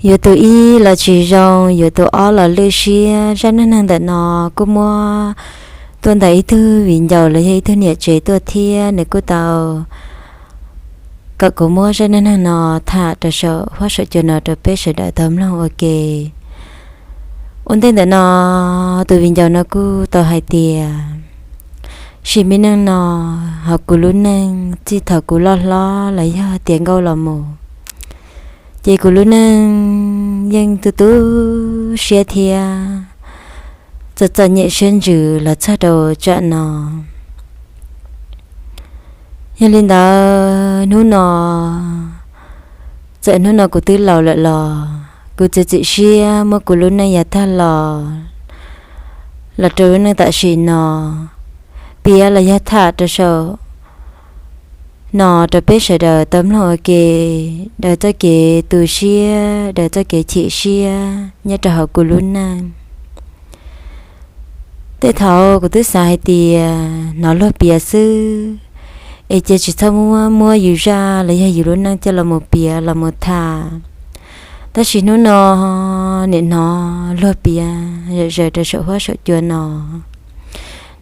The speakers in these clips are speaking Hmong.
Yuav tus ib los tsis zoo, yuav tus ob los lwj siab. Zaj neej neeg ntawm no kuj muab tuaj ntawm ib tug viv ncaus los yog ib tug niam tsev tuaj thiab, nws kuj tau kom kuv muab zaj neej neeg no tham rau saum huab saum cua no rau peb sawv daws tau mloog ua ke. Ua ntej ntawm no, tus viv ncaus no kuj tau hais tias, sim me neej no, hauv kuv lub neej txij thaum kuv loj hlob los yog tiav nkauj los mus, ces kuv lub neej yeej tu tu siab thiab txom txom nyem siab ntsws los txog rau tsam no. Yog li ntawd hnub no, txawm hnub no kuv twb laus lawm los kuv txiav txim siab muab kuv lub neej yav tag los, los rau lub neej tam sim no, piav los yog tham rau saum no rau peb sawv daws tau mloog ua ke, daws txoj kev tu siab, daws txoj kev chim siab nyob rau hauv kuv lub neej. Tej thaum kuv twb xav hais tias hnov luag piav xwb, es cia tsis txhob muab muab yus zaj los yog yus lub neej coj los mus piav los mus tham. Tab sis hnub no, nim hnov luag piav zom zaws rau saum huab saum cua no,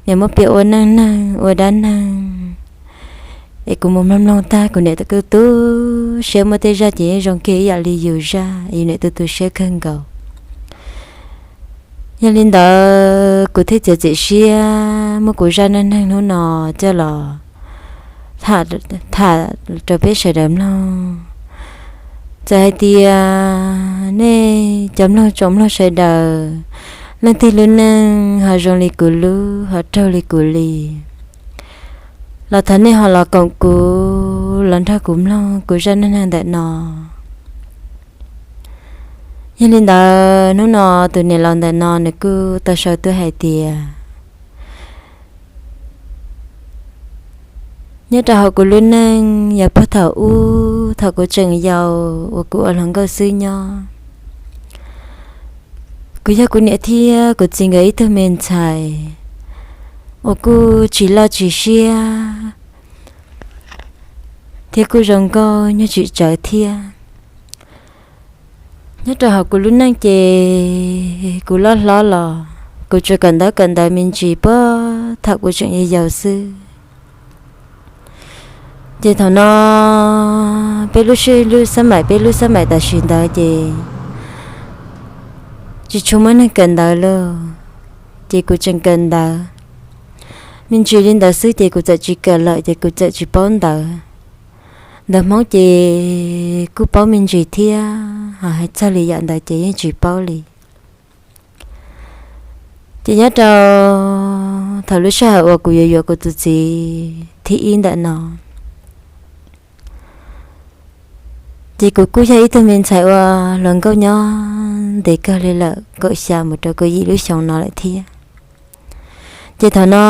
nim muab piav ua neej neeg ua dab neeg, es kuv mus mloog mloog tag kuv nim tu tu siab, muaj tej zaj ces yeej zoo kiag ib yam li yus zaj, yus nim tu tu siab kawg nkaus. Yog li ntawd kuv thiaj txiav txim siab muab kuv zaj neej neeg hnub no coj los tham rau peb sawv daws mloog. Txawm hais tias nej cov mloog tsoom mloog sawv daws, leej twg lub neej ho zoo li kuv lub, ho raug li kuv li, los thov nej ho los koom kuv los nrog kuv mloog kuv zaj neej neeg ntawm no. Yog li ntawd hnub no tus niam laus ntawm no nws kuj tau sau tuaj hais tias, nyob rau hauv kuv lub neej yav puag thaum ub thaum kuv tseem yau uas kuv ua hluas nkauj xwb nyob, kuv yog kuv niam thiab kuv txiv nkawd ib tug me ntxhais uas kuj tsis loj tsis siab thiab kuj zoo nkauj nyuag tsis tsawv thiab. Nyob rau hauv kuv lub neej ces kuv loj hlob los kuv tsuas kawm ntawv kawm ntawv me ntsis puag thaum kuv tseem yau yau xwb. Ces thaum no peb lub sij lub xab maim, peb lub xab maim tam sim ntawd ces tsis tshua muaj neeg kawm ntawv lawm, ces kuv tseem kawm ntawv me ntsis li ntawd xwb ces kuv txawm tsis kawm lawm ces kuv txawm tsis paub ntawv. Ntawv Hmoob ces kuj paub me ntsis thiab, ho hais txog li yam ntawd ces yeej tsis paub li. Ces nyob rau thaum lub sij hawm uas kuv yuav yuav kuv tus txiv thib ib ntawm no, ces kuv kuj yog ib tug me ntxhais ua hluas nkauj nyob ntev kawg li lawm, kaum xya mus rau kaum yim lub xyoo no lawm thiab. Ces thaum no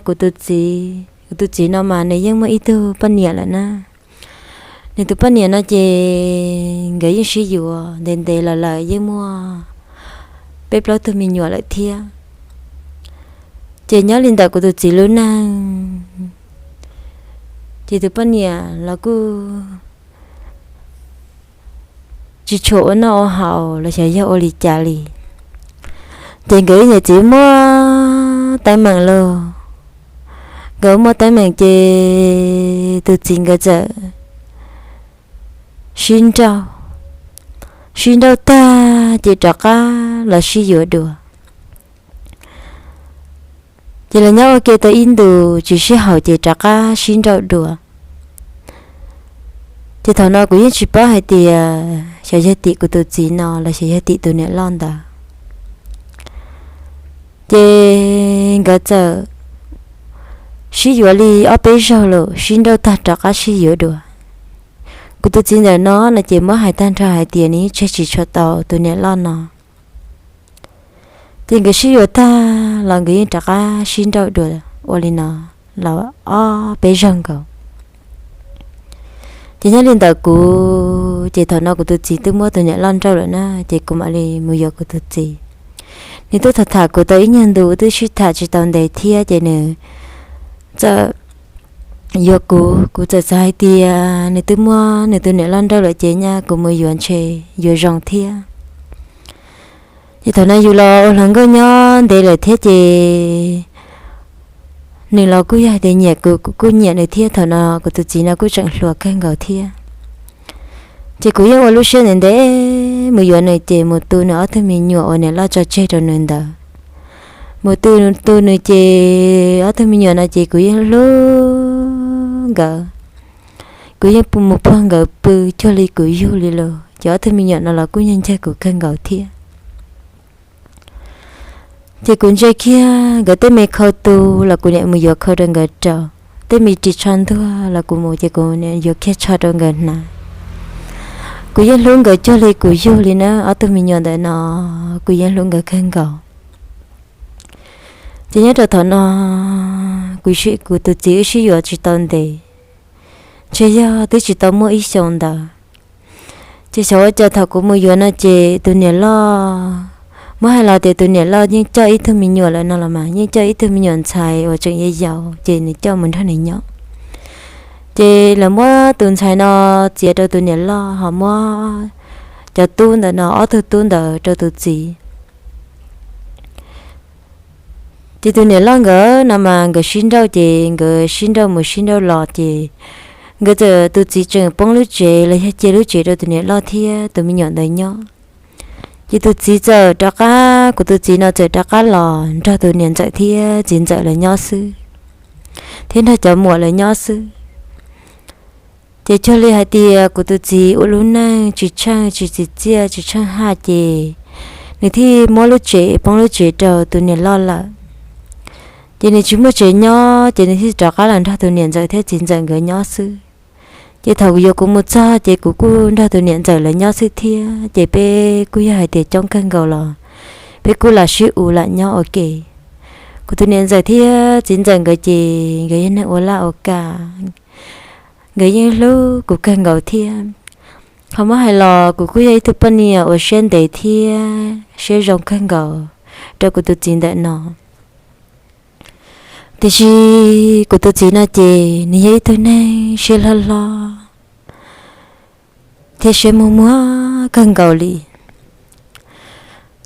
kuv tus txiv, kuv tus txiv no mas nws yeej muaj ib tug poj niam lawm na. Nws tus poj niam no ces nkawd yeej sib yuav ntev ntev los lawm, yeej muaj peb plaub tug me nyuam lawm thiab. Ces nyob li ntawm kuv tus txiv lub neej, ces tus poj niam los kuj tsis tshua ua noj ua haus los xyov yog ua li cas li. Ces nkawd niam txiv muaj teeb meem lauj. Nkawd muaj teeb meem ces tus txiv nkawd txawm sib nrauj, sib nrauj tag ces rov qab los sib yuav dua. Ces lawv nyob ua ke tau ib ntus tsis sib haum ces rov qab sib nrauj dua. Ces thaum no kuv yeej tsis paub hais tias xyov yog tim kuv tus txiv no los xyov yog tim tus niam loj ntawd. Ces nkawd txawm sib yuav li ob peb zaug lawm, sib nrauj tag rov qab sib yuav dua. Kuv tus txiv ntawm no no ces muab hais tag nrho hais tias nws yeej tseg tsis tshua tau tus niam loj no. Ces nkawd sib yuav tag los nkawd yeej rov qab sib nrauj dua ua li no los ob peb zaug nkaus. Ces nyob li ntawm kuv ces thaum no kuv tus txiv twb muab tus niam loj nrauj lawm na, ces kuv mam li mus yuav kuv tus txiv. Nws twb tham tham kuv tau ib nyuag ntu, twb sib tham tsis tau ntev thiab ces nws txawm yuav kuv, kuv txawm xav hais tias nws twb muaj nws tus niam loj nrauj lawm ces nyaj kuv mus yuav ntshe yuav zoo thiab. Ces thaum no yus los ua hluas nkauj nyob ntev lawm thiab ces nws los kuj yog hais tias nyiam kuv, kuv kuj nyiam nws thiab. Thaum no kuv tus txiv no kuj tseem hluas kawg nkaus thiab. Ces kuv yeej ua lub siab ntev ntev mus yuav nws ces mus tu nws ob tug me nyuam uas niam loj tso tseg rau nws ntawd. Mus tu, tu nws ces ob tug me nyuam no ces kuv yeej hlub nkawd. Kuv yeej mus puag nkawd pw cuag li kuv yug li los ces ob tug me nyuam no los kuj yeej ncawg kuv kawg nkaus thiab. Ces kuv ntsia kiag nkawd tej me khau tu los kuv niam mus yuav khau rau nkawd rau, tej me ris tsho ntuag los kuv mus ces kuv niam yuav kiag tsho rau nkawd hnav. Kuv yeej hlub nkawd cuag li kuv yug li na, ob tug me nyuam ntawm no kuv yeej hlub nkawd kawg nkaus. Ces nyob rau thaum no kuv, kuv tus txiv wb sib yuav tsis tau ntev, ntshe yog twb tsis tau muaj ib xyoos ntawd. Ces xyov ua cas thaum kuv mus yuav no ces tus niam loj, muab hais los tias tus niam loj yeej coj ib tug me nyuam lawm no los mas, yeej coj ib tug me nyuam ntxhais uas tseem yau yau ces nws coj mus nrog nws nyob. Ces lawv muab tus ntxhais no txiav rau tus niam loj ho muab cov tub ntawm no, ob tug tub ntawd rau tus txiv. Ces tus niam loj nkawd no mas nkawd sib nrauj ces nkawd sib nrauj mus sib nrauj los ces nkawd txawm, tus txiv tseem poob lub tsev los yog cia lub tsev rau tus niam loj thiab tus me nyuam ntawd nyob. Ces tus txiv txawm rov qab, kuv tus txiv no txawm rov qab los nrog tus niam ntxawm thiab txiv ntxawm lawv nyob xwb, thiab nrog cov muam lawv nyob xwb. Ces cuag li hais tias kuv tus txiv ua lub neej tsis tsheej, tsis txim txiaj, tsis tsheej haj ces nws thiaj muab lub tsev, poob lub tsev rau tus niam loj lawm. Ces nws tsis muaj tsev nyob ces nws thiaj rov qab los nrog tus niam ntxawm thiab txiv ntxawm nkawd nyob xwb. Ces thaum yuav kuv mus txog ces kuv kuj nrog tus niam ntxawm lawv nyob xwb thiab, ces peb kuj yog hais tias coob kawg nkaus los peb kuj lam sib u lam nyob ua ke. Kuv tus niam ntxawm thiab txiv ntxawm nkawd ces nkawd yog neeg ua laj ua kam, nkawd yeej hlub kuv kawg nkaus thiab. Ho muab hais los kuv kuj yog ib tug poj niam uas siab ntev thiab siab zoo kawg nkaus rau kuv tus txiv ntawm no. Tiam sis kuv tus txiv no ces nws yog ib tug neeg siab hlob hlob thiab siab muag muag kawg nkaus li.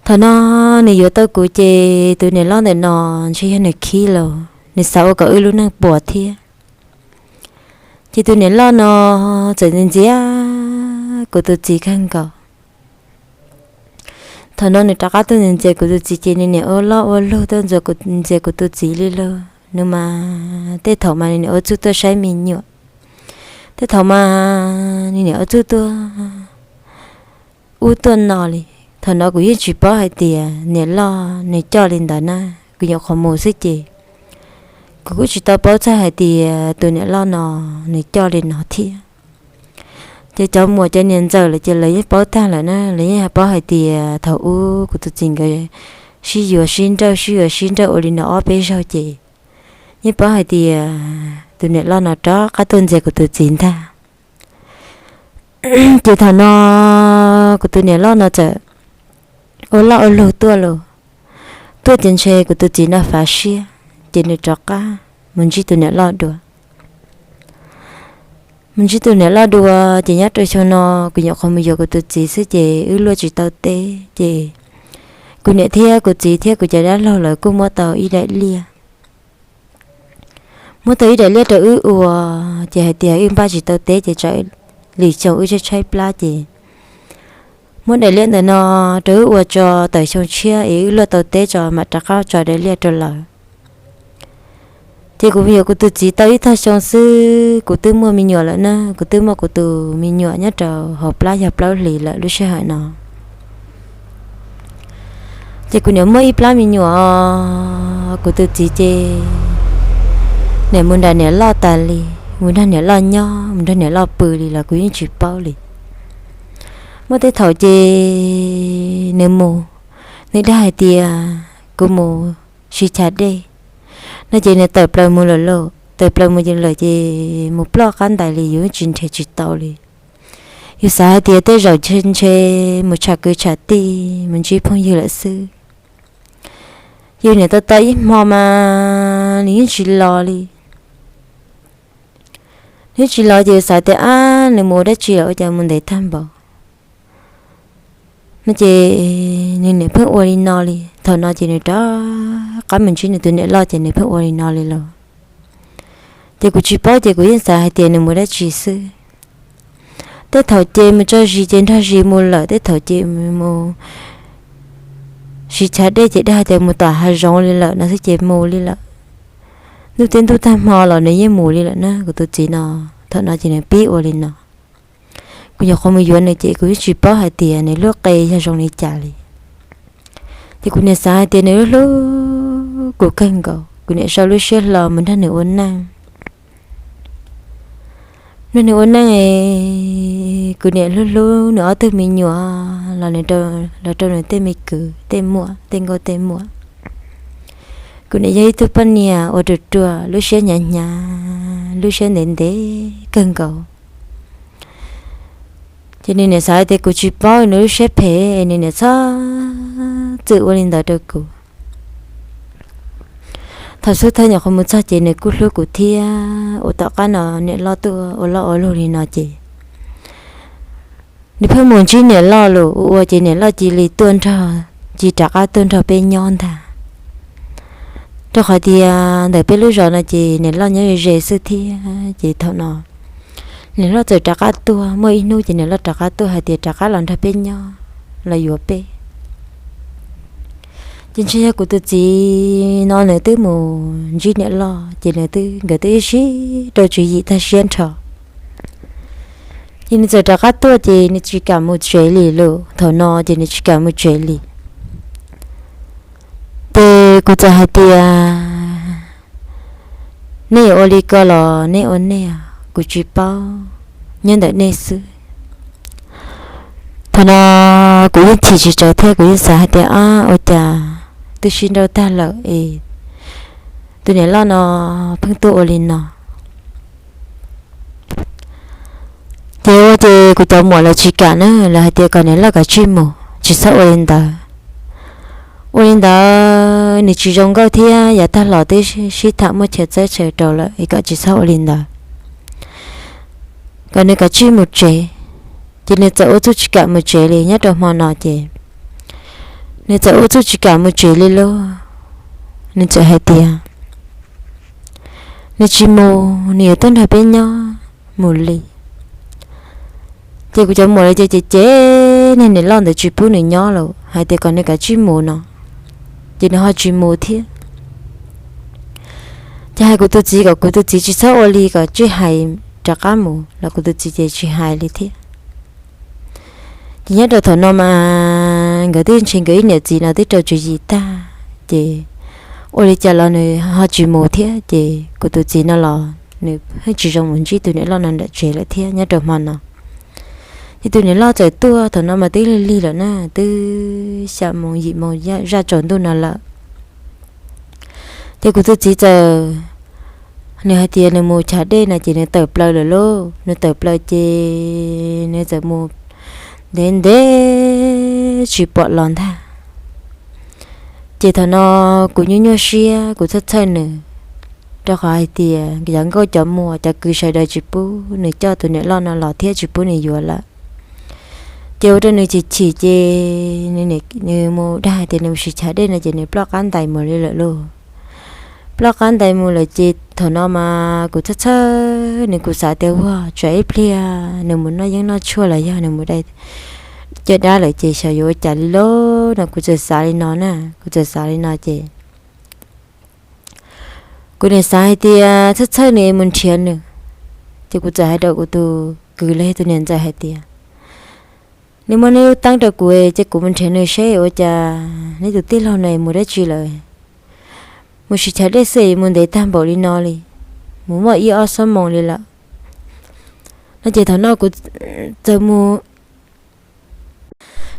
Thaum no nws yuav tau kuv ces tus niam loj ntawm no ntshe yog nws khib los nws xav ua kom wb lub neej puas thiab. Ces tus niam loj no txawm ntxias ntxias kuv tus txiv kawg nkaus. Thaum no nws rov qab tuaj ntxias ntxias kuv tus txiv ces nws niam ua loj ua luag tuaj ntxias kuv tus txiv li lauj. Nws mas tej thaum mas nws niam ua txuj tuaj saib me nyuam, tej thaum mas nws niam ua txuj tuaj ub tuaj no li. Thaum no kuv yeej tsis paub hais tias niam loj nws coj li ntawd na, kuv nyuam qhuav mus xwb ces kuv kuj tsis tau paub txog hais tias tus niam loj no nws coj li no thiab. Ces cov muam cov niam ntxawm lawm ces lawv yeej paub tag lawm na, lawv yeej paub hais tias thaum ub kuv tus txiv nkawd sib yuav sib nrauj sib yuav sib nrauj ua li no ob peb zaug ces yeej paub hais tias tus niam loj no rov qab tuaj ntxias kuv tus txiv ntag. Ces thaum no kuv tus niam loj no txawm ua loj ua luag tuaj los, tuaj ces ntshe kuv tus txiv no fav siab ces nws rov qab mus ntsib tus niam loj dua. Mus ntsib tus niam loj dua ces nyob rau xyoo no kuv nyuam qhuav mus yuav kuv tus txiv xwb ces wb luaj tsis tau teb ces kuv niam thiab kuv txiv thiab kuv cov dab laug lawv kuj muab tau ib daim liaj, muab tau ib daim liaj rau wb ua, ces hais tias wb npaj tsis tau teb ces tsam lwm xyoo wb tshaib tshaib plab ces muab daim liaj ntawm no rau wb ua tso, tawm xyoo tshiab es wb luaj tau teb tso mam rov qab tso daim liaj rau lawv. Ces kuv yuav kuv tus txiv tau ib tag xyoo xwb kuv twb muaj me nyuam lawm na, kuv twb muaj kuv tus me nyuam nyob rau hauv plab yog plaub hlis lawm lub sij hawm no. Ces kuv niam muaj ib plab me nyuam, kuv tus txiv ces niam mus nram niam loj tas li, mus nrog niam loj nyob mus nrog niam loj pw li los kuv yeej tsis paub li. Muaj tej thaum ces nws mus, nws dag hais tias kuv mus siv chav dej no ces nws tawm plaws mus lawm lauj, tawm plaws mus lawm ces mus ploj qab ntais li yus tsis nrhiav tsis tau li. Yus xav hais tias tej zaum ntshe mus tsham kwv tsham tij mus ntsib phooj ywg lawm xwb. Yus niam tau tau ib hmo mas nws yeej tsis los li. Nws tsis los ces xav tias ab nws mus ua dab tsi lawm ua cas mus ntev tag npaum no ces nws niam pheej ua li no li. Thaum no ces nws rov qab mus ntsib nws tus niam loj ces nws pheej ua li no li los. Ces kuv tsis paub ces kuv yeej xav hais tias nws mus dab tsi xwb. Tej thaum ces mus tso zis ces nrog zis mus lawm, tej thaum ces mus siv chav dej ces dag tias mus tom hav zoov li lawm no xwb ces mus li lawm. Ntuj teb ntuj tag hmo los nws yeej mus li lawm na. Kuv tus txiv no thaum no ces nws pib ua li no. Kuv nyuam qhuav mus yuav nws ces kuv yeej tsis paub hais tias nws lub qe yog zoo li cas li. Ces kuv niam xav hais tias nws lub hlub kuv kawg nkaus, kuv niam sau lub siab hlo mus nrog nws ua neej. Nrog nws ua neej, kuv niam hlub hlub nws ob tug me nyuam los nws, los rau nws tej me kwv tej muam tej nkauj tej muam. Kuv niam yog ib tug poj niam ua ruam ruam, lub siab hnyav hnyav, lub siab ntev ntev kawg nkaus. Ces nws niam xav tias kuv tsis paub nws lub siab phem, nws niam txhob txwm ua li ntawd rau kuv. Thaum xub thawj nyuam qhuav mus txog ces nws kuj hlub kuv thiab. Ua tom qab no niam loj tuaj ua loj ua luj li no ces nws pheej mus ntsib niam loj lawm ua ua ces niam loj cia li tuaj nrog, cia rov qab tuaj nrog peb nyob ntag. Rau qhov tias ntawm peb lub zos no ces niam loj nyob ze ze xwb thiab ces thaum no niam loj txawm rov qab tuaj, muaj ib hnub ces niam loj rov qab tuaj hais tias rov qab los nrog peb nyob, los yuav peb. Ces ntshe yog kuv tus txiv no nws twb mus ntsib niam loj ces nws twb, nkawd twb ib sib rau tswv yim tag siab nrho. Ces nws txawm rov qab tuaj ces nws tsis kam mus tsev li lawm, thaum no ces nws tsis kam mus tsev li. Ces kuv txawm hais tias nej yuav ua li ko los nej ua nej, kuv tsis paub, nyob ntawm nej xwb. Thaum no kuv yeej chim tsis tsawg thiab kuv yeej xav hais tias ab ua cas twb sib nrauj tag lawm es tus niam loj no pheej tuaj ua li no. Ces ua ces kuv cov muam lawv tsis kam na, lawv hais tias kom niam loj kom tsij mus, tsis txhob ua li ntawd. Ua li ntawd nws tsis zoo nkauj thiab yav tag los twb sib tham muaj chaw txawb chaw rau lawm es kom tsis txhob ua li ntawd, kom nws kom tsij mus tsev. Ces nws txawm ua txuj tsis kam mus tsev li nyob rau hmo no ces nws txawm ua txuj tsis kam mus tsev li lauj. Nws txawm hais tias nws tsis mus, nws yuav tuaj nrog peb nyob mus li. Ces kuv cov muam lawv ces cem cem niag niam loj ntawd tsis pub nws nyob lawm hais tias kom nws kom tsij mus no, ces nws ho tsis mus thiab. Ces hais kuv tus txiv kom kuv tus txiv tsis txhob ua li, kom tsij hais rov qab mus los kuv tus txiv ces tsis hais li thiab. Ces nyob rau thaum no mas nkawd twb ntshe nkawd ib niam txiv no twb rau tswv yim tag ces ua li cas los nws ho tsis mus thiab ces kuv tus txiv no los nws yeej tsis zoo mus ntsib tus niam loj no nram tsev lawm thiab nyob rau hmo no. Ces tus niam loj txawm tuaj thaum no mas twb lig lig lawm na, twb xya moos yim moos zaj tsaus ntuj no lawm. Ces kuv tus txiv txawm, nws hais tias nws mus chav dej no ces nws tawm plaws lawm lauj, nws tawm plaws ces nws txawm mus ntev ntev tsis pom los ntag. Ces thaum no kuv nyuaj nyuaj siab kuv txhawj txhawj nws, rau qhov hais tias cov nkauj cov muam cov kwv sawv daws tsis pub nws coj tus niam loj no los thiab tsis pub nws yuav lawm. Ces ua rau nws chim chim ces nws mus dag hais tias nws mus siv chav dej no ces nws ploj qab ntais mus li lawm lauj. Ploj qab ntais mus lawm ces thaum no mas kuv txhawj txhawj nws, kuv xav tias ua tsam ib pliag nws mus noj yeeb noj tshuaj los yog nws mus dai caj dab lawm ces xyov yuav ua cas li lauj no, kuv txawm xav li no na, kuv txawm xav li no ces kuv niam xav hais tias txhawj txhawj nws mus nrhiav nws. Ces kuv txawm hais rau kuv tus kwv los yog tus niam ntxawm hais tias nws muab neb lub teeb rau kuv ces kuv mus nrhiav nws seb ua cas neb tus tij laug no mus dab tsi lawm, mus siv chav dej xwb mus ntev tag npaum li no li, mus muaj ib ob xuab moos li lawm no. Ces thaum no kuv txawm mus,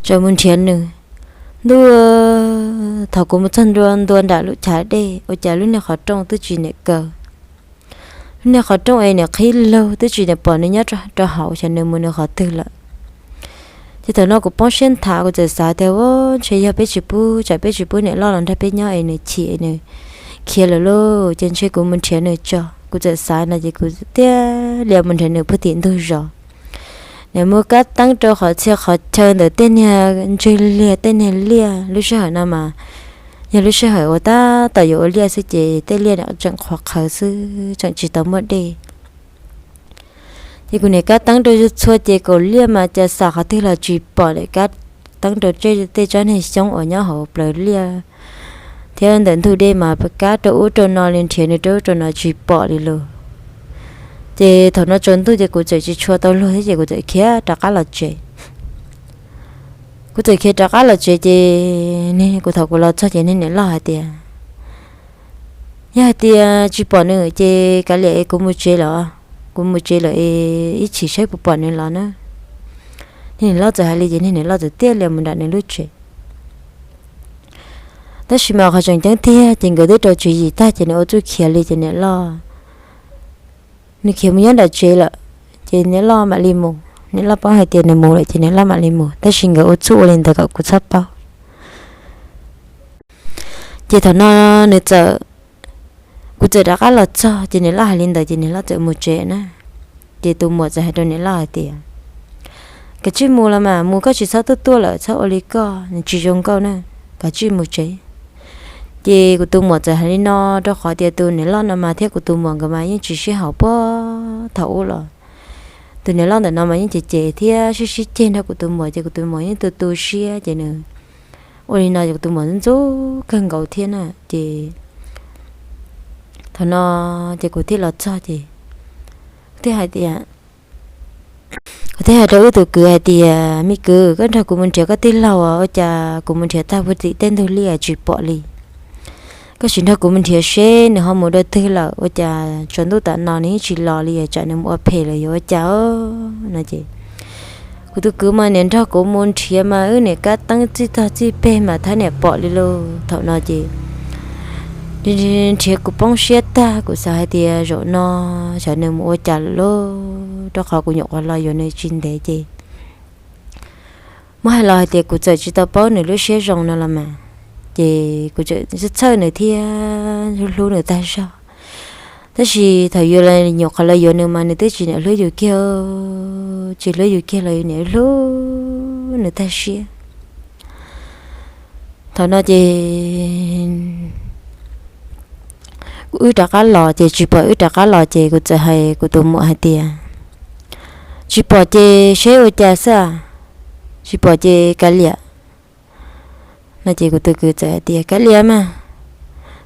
txawm mus nrhiav nws. Ntuj, thaum kuv mus txog ntua ntua nram lub chav dej ua cas lub niag qhov rooj twb tsis niam kaw, lub niag qhov rooj es niam qhib lug twb tsis niam pom nws nyob rau hauv, xyov nws mus nws qhov twg lawm. Ces thaum no kuv poob siab nthav, kuv txawm xav tias ua ntshe yog peb tsis pub, tsam peb tsis pub niam loj los nrog peb nyob es nws chim es nws khiav lawm lauj, ces ntshe kuv mus nrhiav nws tso. Kuv txawm xav no ces kuv thiaj li mus nrhiav nws puag tim ntug zos. Nws muab kab teeb rau qhov txhia qhov chaw ntawm tej niag ntswg liag tej niag liaj, lub sij hawm no mas yog lub sij hawm uas tab tom yuav ua liaj xwb ces tej liaj tseem qhuav qhawv xwb, tseem tsis tau muaj dej. Ces kuv niam kab teeb rau txhua ces kaum liaj mas cas xam qhov twg los tsis pom li, kab teeb rau tej tsob niag xyoob uas nyob hauv plawv liaj thiab ntawm ntug dej mas kab rau ub rau no li, nrhiav nws rau ub rau no tsis pom li lauj. Ces thaum no tsaus ntuj ces kuv txawm tsis tshua tau luag thiab ces kuv txawm khiav rov qab los tsev. Kuv txawm khiav rov qab los tsev ces kuv, thaum kuv los txog ces niag niam loj hais tias, yog hais tias tsis pom nws ces kav liam es kuv mus tsev lawm, kuv mus tsev lawm es ib chim saib puas pom nws los na. Niag niam loj txawm hais li ces niag niam loj txawm thiaj li mus nram nws lub tsev. Tab sis mas qhov tseem ceeb tiag ces nkawd twb rau tswv yim tag ces nws ua txuj khiav li ces niam loj, nws khiav mus nyob nram tsev lawm. Ces niam loj mam li mus, niam loj paub hais tias nws mus lawm ces niam loj mam li mus, tab sis nkawd ua txuj ua li ntawd kom kuv txhob paub. Ces thaum no nws txawm, kuv txawm rov qab los txog ces niam loj hais li ntawd ces niam loj txawm mus tsev na. Ces tus muam txawm hais rau niam loj hais tias, koj tsij mus los mas, mus koj tsis txhob tuaj tuaj lawm, txhob ua li koj, nws tsis zoo nkauj na, koj tsij mus tsev. Ces kuv tus muam txawm hais li no, rau qhov tias tus niam loj no mas thiab kuv tus muam nkawd mas yeej tsis sib haum puag thaum ub los. Tus niam loj ntawm no mas yeej cem cem thiab sib sib ceg nrog kuv tus muam ces kuv tus muam yeej tu tu siab ces nws ua li no ces kuv tus muam ntxub kawg nkaus thiab na. Ces thaum no ces kuv thiaj los txog ces kuv thiaj hais tias, kuv thiaj hais rau wb tus kwv hais tias, me kwv, koj nrog kuv mus nrhiav koj tij laug ua cas kuv mus nrhiav tag puag tim tej ntug liaj tsis pom li. Koj sim nrog kuv mus nrhiav seb nws ho mus dua twg lawm, ua cas tsaus ntuj tam no nws yeej tsis los li, tsam nws mus ua phem lawm yuav ua cas no ces kuv tus kwv mas niam nrog kuv mus nrhiav mas wb niam kab teeb txij tog txij peg mas thab niam pom li lauj. Thaum no ces nrhiav kuv poob siab tag, kuv xav hais tias zaum no xyov nws mus ua cas lawm lauj, rau qhov kuv nyuam qhuav los yuav nws tsis ntev ces muab hais los hais tias kuv txawm tsis tau paub nws lub siab zoo no los mas, ces kuv txawm txhawj nws thiab hlub hlub nws tag zog. Tab sis thaum yus nyuam qhuav los yuav nws mas nws twb tsis niam hlub yus kiag, tsis hlub yus kiag los yus niam hlub nws tag siab. Thaum no ces wb rov qab los ces tsis pom, wb rov qab los ces kuv txawm hais kuv tus muam hais tias, tsis pom ces seb ua cas xwb, tsis pom ces kav liam no ces kuv tus kwv txawm hais tias, kav liam mas,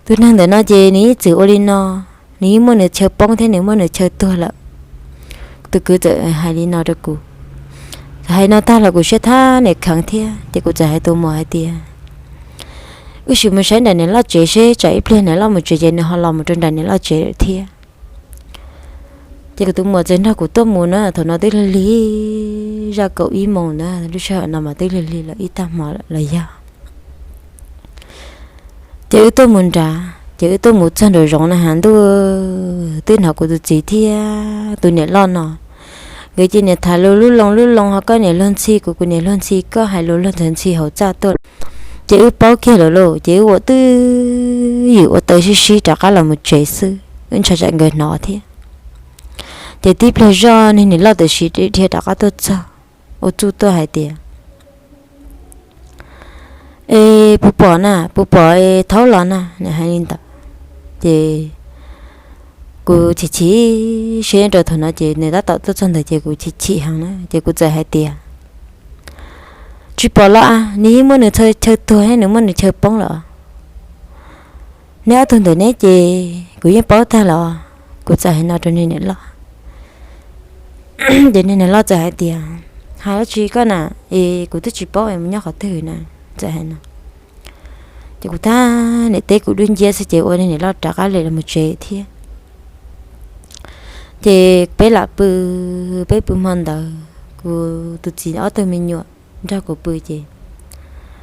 tus neeg ntawm no ces nws yeej txwm ua li no, nws yeej muaj nws chaw poob thiab nws muaj nws chaw tuag lawm. Kuv tus kwv txawm hais li no rau kuv, txawm hais no tag los kuv siab thab niam kheev thiab ces kuv txawm hais tus muam hais tias, wb sim mus saib nram niam loj tsev seb tsam ib pliag niam loj mus tsev ces nws ho los mus rau nram niam loj tsev lawm thiab. Ces kuv tus muam txawm nrog kuv tuaj mus na, thaum no twb lig lig zaj kaum ib moos na, lub sij hawm no mas twb lig lig los ib tag hmo los yog. Ces wb tuaj mus nrad, ces wb tuaj mus txog nraum zoov na has ntuj, twb hnov kuv tus txiv thiab tus niam loj no nkawd cia niam tham lus lub loo lub loo, ho koj niam luag ntxhi kuv, kuv niam luag ntxhi koj, hais lus luag ntxhi hauv txaj tuaj. Ces wb paub kiag lawm lauj, ces wb ua twj ywm ua taw sib sib rov qab los mus tsev xwb, wb ntshai tsam nkawd hnov thiab. Ces tib pliag zoj niag niam loj tam sim dhia rov qab tuaj txog, ua txuj tuaj hais tias, es puas pom na, puas pom es thaub los na, nws hais li ntawd. Ces kuv chim chim siab rau thaum no ces nws tab tom tuaj txog ntawd ces kuv chim chim heev na, ces kuv txawm hais tias, tsis pom los as, nws yeej muaj nws chaw tuag thiab nws muaj nws chaw poob lawm. Neb ob tug ntawm neb ces kuv yeej paub tag los, kuv txawm hais no rau niag niam loj. Ces niag niam loj txawm hais tias, hais dab tsi koj na, es kuv twb tsis paub es mus nyob qhov twg na, txawm hais no. Ces kuv thab niam teb kuv dub nciab xwb ces ua niag niam loj rov qab lem los mus tsev thiab. Ces peb lam pw, peb pw hmo ntawd kuv tus txiv ob tug me nyuam nrog kuv pw ces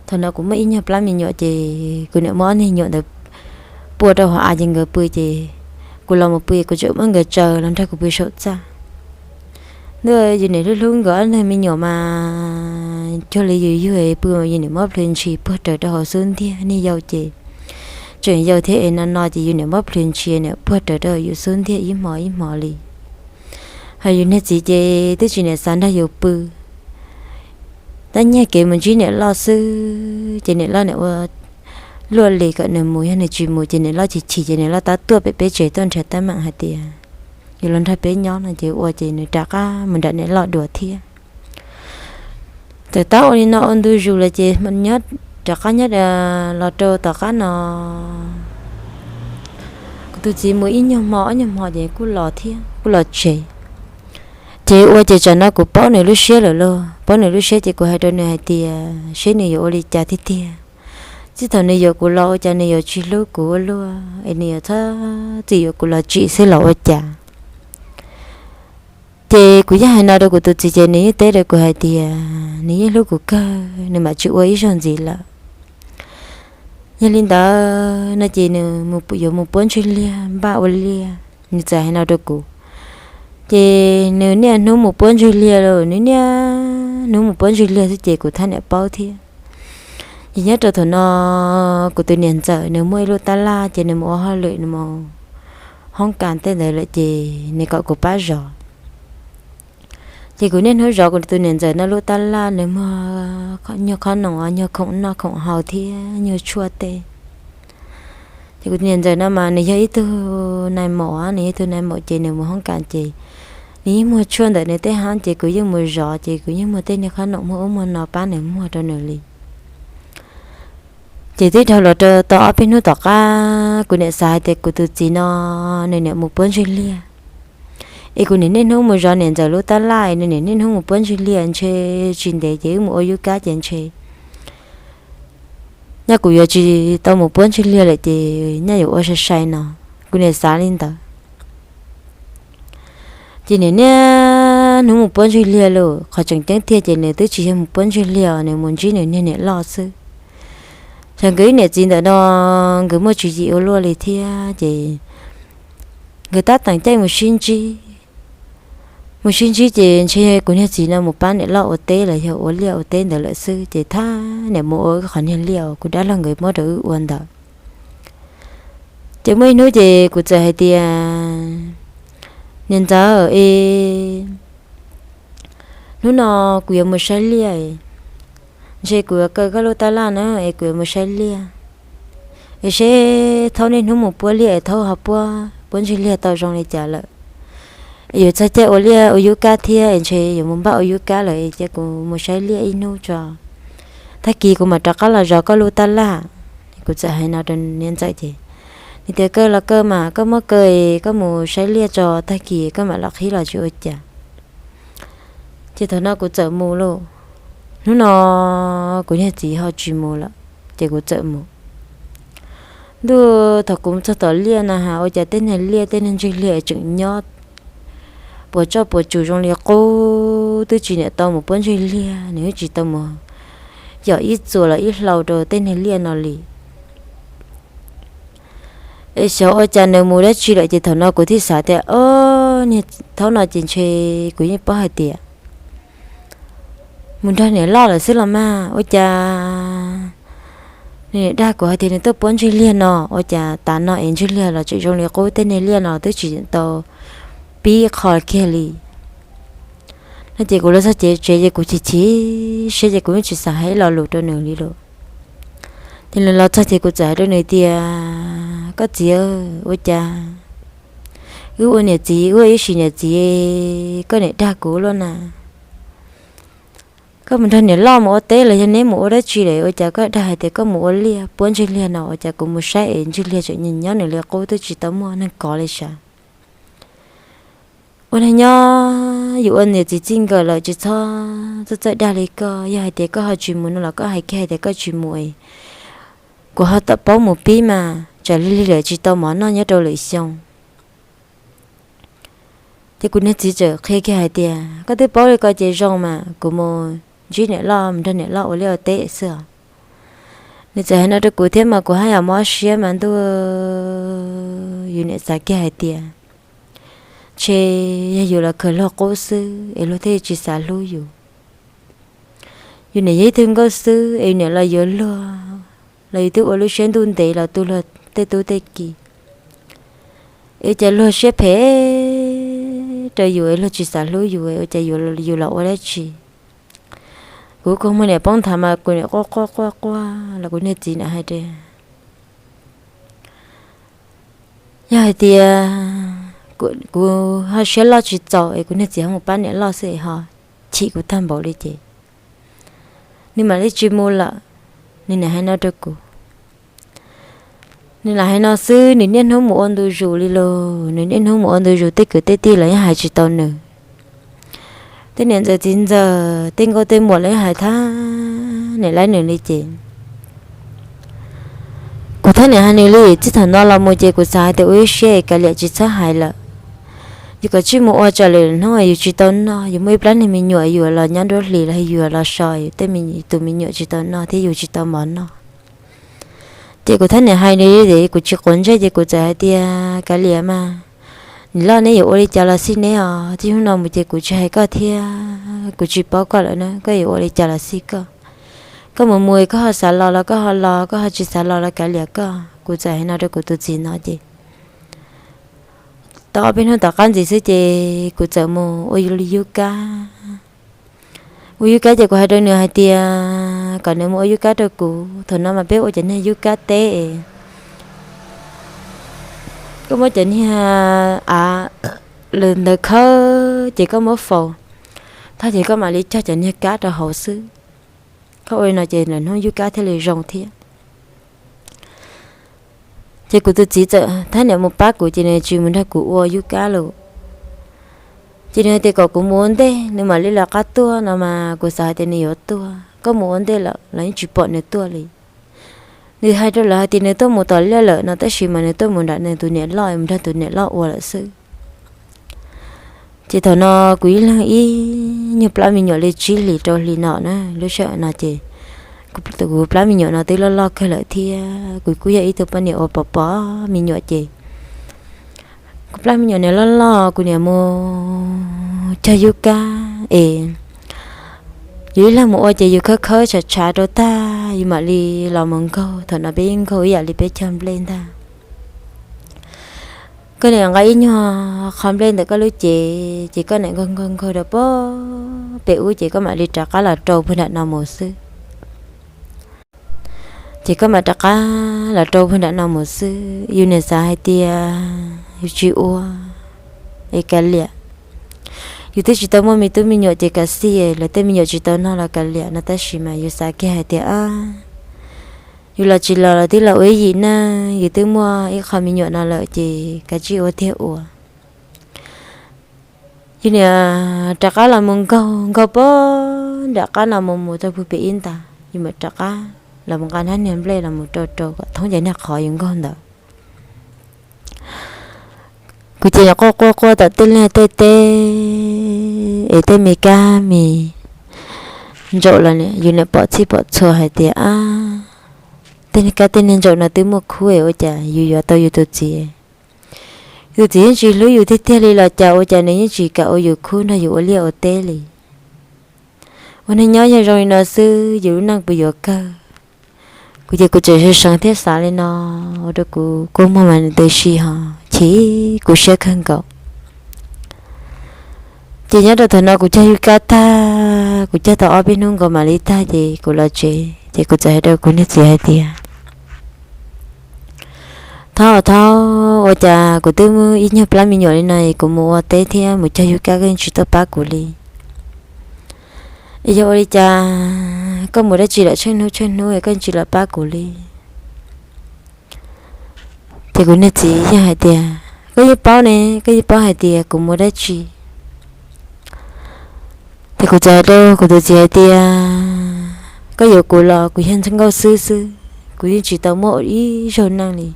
thaum no kuv muaj ib nyuag plab me nyuam ces kuv niam muab ob niag nyuam ntawd pua rau hauv av ces nkawd pw ces kuv los mus pw kuv tseem muab nkawd tsaws los nrog kuv pw saum txaj. Ntuj, yus niam hlub hlub nkawd ob niag me nyuam mas cuag li yus yug pw mas yus niam muab plhws ntshis puag raws rau hauv xub ntiag, niag yau ces tseem yau thiab es no no ces yus niam muab plhws ntsia niam puag raws rau yus xub ntiag ib hmo ib hmo li. Hos yus niag txiv ces twb tsis niam xav nrog yus pw, tab nyiag kev mus ntsib niam loj xwb ces niam loj niam ua luaj li kom nws mus, yog nws tsis mus ces niam loj chim chim ces niam loj tab tuaj pem peb tsev tuaj nrhiav teeb meem hais tias yus los nrog peb nyob no ces ua ces nws rov qab mus nram niam loj dua thiab. Txawm tab ua li no ua ntu zus lawm ces nyob rov qab nyob los rau tom qab no kuv tus txiv mus ib nyuag hmo ob nyuag hmo ces kuj los thiab kuj los tsev. Ces ua ces tsam no kuv paub nws lub siab lawm lauj, paub nws lub siab ces kuv hais rau nws hais tias seb nws yuav ua li cas tiag tiag. Txij thaum nws yuav kuv los ua cas nws yuav tsis hlub kuv ua luaj es nws yuav txhob txwm yuav kuv los tsim xwb los ua cas. Ces kuv yeej hais no rau kuv tus txiv ces nws yeej teb rau kuv hais tias nws yeej hlub kuv kawg, nws mam tsis ua ib zaug ntxiv lawm. Yog li ntawd no ces nws yuav mus puab ntswg liag npaj ua liaj, nws txawm hais no rau kuv. Ces nws niaj hnub mus puab ntswg liag lawm, nws niaj hnub mus puab ntswg liag xwb ces kuv thaj niam paub thiab. Ces nyob rau thaum no kuv tus niam ntxawm nws muaj ib lub tab laj ces nws mus ua hauj lwm nws mus hoob kas tej ntawd lawm ces nws kom kuv pab zov. Ces kuv niaj hnub zov kuv tus niam ntxawm no lub tab laj, nws muag nyuag khob noom, nyuag khoom noj khoom haus thiab nyuag tshuaj tej. Ces kuv tus niam ntxawm no mas nws yog ib tug nais maum, nws yog ib tug nais maum ces nws mus hoob kas ces nws yeej muag tshuaj ntawm nws tej hab ces kuv yeej mus zov ces kuv yeej muag tej niag khob noom muag ub muag no pab nws muag rau nws li. Ces twb dhau los rau tau ob peb hnub tom qab kuv niam xav hais tias kuv tus txiv no nws niam mus puab ntswg liag, es kuv niam niaj hnub mus zov niam ntxawm lub tab laj, nws niam niaj hnub mus puab ntswg liag ntshe tsis ntev ces wb mus ua yub kab ces ntshe nyaj kuv yuav tsis tau mus puab ntswg liag lawm ces nyaj yuav ua sai sai no, kuv niam xav li ntawd. Ces nws niaj hnub mus puab ntswg liag lawm, qhov tseem ceeb tiag ces nws twb tsis yog mus puab ntswg liag, nws mus ntsib nws niag niam loj xwb. Yog nkawd ib niam txiv ntawm no nkawd muaj tswv yim ua luaj li thiab ces nkawd tab teem caij mus sib ntsib. Mus sib ntsib ces ntshe kuv niag txiv no mus pab niam loj ua teb los yog ua liaj ua teb ntawd lawm xwb ces thab niam mus ua wb qhov niag liaj uas kuv dab laug nkawd muab rau wb ua ntawd. Ces muaj ib hnub ces kuv txawm hais tias, niam ntxawm es, hnub no kuv yuav mus saib liaj, ntshe kuv yuav kaw koj lub tab laj na es kuv yuav mus saib liaj, es seb thaub niaj hnub mus puab liaj es thaub ho puab puab ntswg liag tau zoo li cas lawm. Yuav txog caij ua liaj ua yub kab thiab es ntshe yuav mus npaj ua yub kab lawm es cia kuv mus saib liaj ib hnub tso, tag kis kuv mam rov qab los zov koj lub tab laj. Kuv txawm hais no rau niam ntxawm ces, nws tias kaw los kaw mas, koj muab kaw es koj mus saib liaj tso, tag kis koj mam los qhib los tsis ua cas. Ces thaum no kuv txawm mus lauj. Hnub no kuv niag txiv ho tsis mus lawm ces kuv txawm mus. Ntuj, thaum kuv mus txog tom liaj na has ua cas tej niag liaj tej niag ntswg liag tseem nyob puas tsuaj puas tsus zoo li qub, twb tsis niam tau mus puab ntswg liag, nws twb tsis tau mus yom ib txuas los ib hlau rau tej niag liaj no li. Es xyov ua cas nws mus dab tsi lawm ces thaum no kuv thiaj xav tias, o, niag thaub no ces ntshe kuv yeej paub hais tias mus nrog niam loj lawm xwb los mas, ua cas nws dag kuv hais tias nws tuaj puab ntswg liag no, ua cas tas no es ntswg liag los tseem zoo li qub, tej niag liaj no twb tsis tau pib qho kiag li. No ces kuv los txog tsev ces kuv chim chim siab ces kuv yeej tsis xav hais ib lo lus rau nws li lawm. Ces nws los txog ces kuv txawm hais rau nws tias, koj txiv, ua cas wb ua niam txiv, wb ua ib sim niam txiv, koj niam dag kuv luaj na. Koj mus nrog niam loj mus ua teb los yog neb mus ua dab tsi lawm, ua cas koj dag hais tias koj mus ua liaj puab ntswg liag no, ua cas kuv mus saib es ntswg liag tseem nyob nws li qub, twb tsis tau muaj neeg kov li sav. Ua neeg nyob yus ua niam txiv txij nkawm lawm tsis txhob txawj txawj dag li koj. Yog hais tias koj ho tsis mus no los koj hais kiag hais tias koj tsis mus es kuv ho tawm paub mus pib mas tsam lig lig lawm tsis tau mov noj nyob rau lwm xyoo. Ces kuv niag txiv txawm qhia kiag hais tias, koj twb paub li ko ces zoo mas, kuv mus ntsib niam loj, mus nrog niam loj ua liaj ua teb xwb os. Nws txawm hais no rau kuv thiab mas kuv haj yam mob siab mas ntuj, yus niam xav kiag hais tias, ntshe yog yus los khaws luag qub xwb es luag thiaj tsis xav hlub yus. Yus niam yog ib tug nkauj xwb es yus niam los yuav luag, los yus twb ua lub siab ntuj ntev los tu luag tej tub tej ki. Es ua cas luag siab phem rau yus, luag tsis xav hlub yus, ua cas yus los ua dab tsi? Kuv kua muag niam poob nthav mas kuv niam quaj quaj quaj quaj los kuv niag txiv niam hais tias, yog hais tias kuv ho siab loj tsis txaus es kuv niag txiv ho mus pab niam loj xwb es ho chim kuv tag npaum li ces nws mam li tsis mus lawm. Nws niam hais no rau kuv. Nws lam hais no xwb, nws niaj hnub mus ua ntu zus li los, nws niaj hnub mus ua ntu zus, tej kwv tej tij los yeej hais tsis tau nws. Tej niam ntxawm txiv ntxawm, tej nkauj tej muam los yeej hais thab niam laib nws li ces kuv thab niam hais nws li. Txij thaum no los mus ces kuv xav hais tias ua ib siab es kav liam tsis txhob hais lawm. Yus kom tsij mus ua tsam lwm hnub yus tsis tau noj, yus muaj ib plab niag me nyuam yuav los nyob nruab hlis los yus los so, yus tej tus me nyuam tsis tau noj thiab yus tsis tau mov noj. Ces kuv thab niam hais nws, kuv tsis quav ntsej ces kuv txawm hais tias kav liam mas, niam loj neb yuav ua li cas los xij neb os, txij hnub no mus ces kuv tsis hais koj thiab kuv tsis paub koj lawm na, koj yuav ua li cas los xij koj. Koj mus mus koj ho xav los los koj ho los, koj ho tsis xav los los kav liam koj. Kuv txawm hais no rau kuv tus txiv no ces tau ob peb hnub tom qab ntxiv xwb ces kuv txawm mus ua yub kab. Ua yub kab ces kuv hais rau nws hais tias kom nws mus ua yub kab rau kuv, thaum no mas peb ua cov niag yub kab teb es koj muab cov niag av lawm ntawd khawb ces koj muab faus tag ces koj mam li cog cov niag kab rau hauv xwb. Koj ua li no ces lawm hnub yub kab thiaj li zoo thiab. Ces kuv tus txiv txawm thab niam mus pab kuv ces nws tsis mus nrog kuv ua yub kab lawm. Ces nws hais tias kom kuv mus ua ntej nws mam li lawv qab tuaj no mas kuv xav hais tias nws yuav tuaj, koj mus ua ntej lawm los yeej tsis pom nws tuaj li. Nws hais rau lawv hais tias nws tuaj mus tom liaj lawm no tab sis mas nws tuaj mus nram nws tus niam loj, mus nrog tus niam loj ua lawm xwb. Ces thaum no kuv ib leeg ib nyuag plab me nyuam li tsib hlis rau hli no na, lub sij hawm no ces kuv plab me nyuam no twb loj loj kawg lawm thiab kuv kuj yog ib tug poj niam uas pom pom me nyuam ces kuv plab me nyuam niam loj loj kuv niam mus cog yub kab es yus ib leeg mus ua ces yus khawb khawb tshav tshav rau tag yus mam li los mus nkaug, thaum no peb yeej nkaug ib yam li peb cog nplej ntag. Koj niam nqa ib nyuag qho nplej ntawm koj lub cev ces koj niam nkaug nkaug nkaug rau pem ub ces koj mam li rov qab los rau puag nram no mus xwb. Ces koj mam rov qab los rau puag nram no mus xwb. Yus niam xav hais tias yus tsis ua es kav liam, yus twb tsis tau muaj me tub me nyuam ces kav xij, lawv tej me nyuam tsis tau noj los kav liam no tab sis mas yus xav kiag hais tias yus los tsis los los twb los ua ib yim neej, yus twb muaj ib qho me nyuam no lawm ces kav tsij ua tiag ua. Yus niam rov qab los mus nkaug nkaug pem nram qab no mus mus rau puag pem ib ntag, yus mam rov qab los mus nqa hnab niag nplej los mus rau rau kom thoob cov niag qhov yus nkaug ntawd. Kuv ces quaj quaj quaj tom tej liaj tej teb es tej me kab me ntsaum los yus niam pom txhij pom txhua hais tias tej niag kab tej niag ntsaum no twb muaj khub es ua cas yus yuav tau yus tus txiv. Yus tus txiv yeej tsis hlub yus tiag tiag li los cas ua cas nws yeej tsis kam ua yus khub nrog yus ua liaj ua teb li. Ua neej nyob yog zoo li no xwb yus lub neej puas yuav kawg. Kuv ces kuv tseem seev seev thiab xav li no ua rau kuv kua muag mas nws ntws si ho chim kuv siab kawg nkaus. Ces nyob rau thaum no kuv cog yub kab tag, kuv cog tau ob peb hnub nkaus mam li tag ces kuv los tsev ces kuv txawm hais rau kuv niag txiv hais tias thaub thaub, ua cas kuv twb muaj ib nyuag plab me nyuam li no es kuv mus ua teb thiab mus cog yub kab koj yeej tsis tuaj pab kuv li. Es yog ua li cas koj mus dab tsi lawm tsheej hnub tsheej hnub es koj yeej tsis los pab kuv li? Ces kuv niag txiv yeej hais tias koj yeej paub ne, koj yeej paub hais tias kuv mus dab tsi. Ces kuv txawm hais rau kuv tus txiv hais tias koj yuav kuv los kuv yog nkauj xwb xwb, kuv yeej tsis tau muaj ib zaug neej li.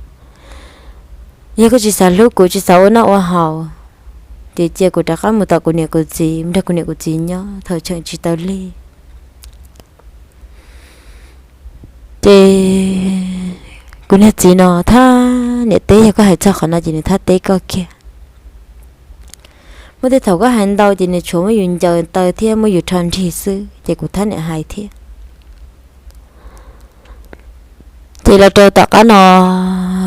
Yog koj tsis xav hlub kuv tsis xav ua noj ua haus, ces cia kuv rov qab mus tom kuv niam kuv txiv, mus nrog kuv niam kuv txiv nyob thaum cheem tsis tau lig. Ces kuv niag txiv no thab niam teb, yog koj hais txog qhov no ces nws thab teb koj kiag. Muaj tej thaum koj hais ntau ces nws tshuav muab yus ncaws taw thiab muab yus rho nrig xwb ces kuv thab niam hais thiab. Es los rau tom qab no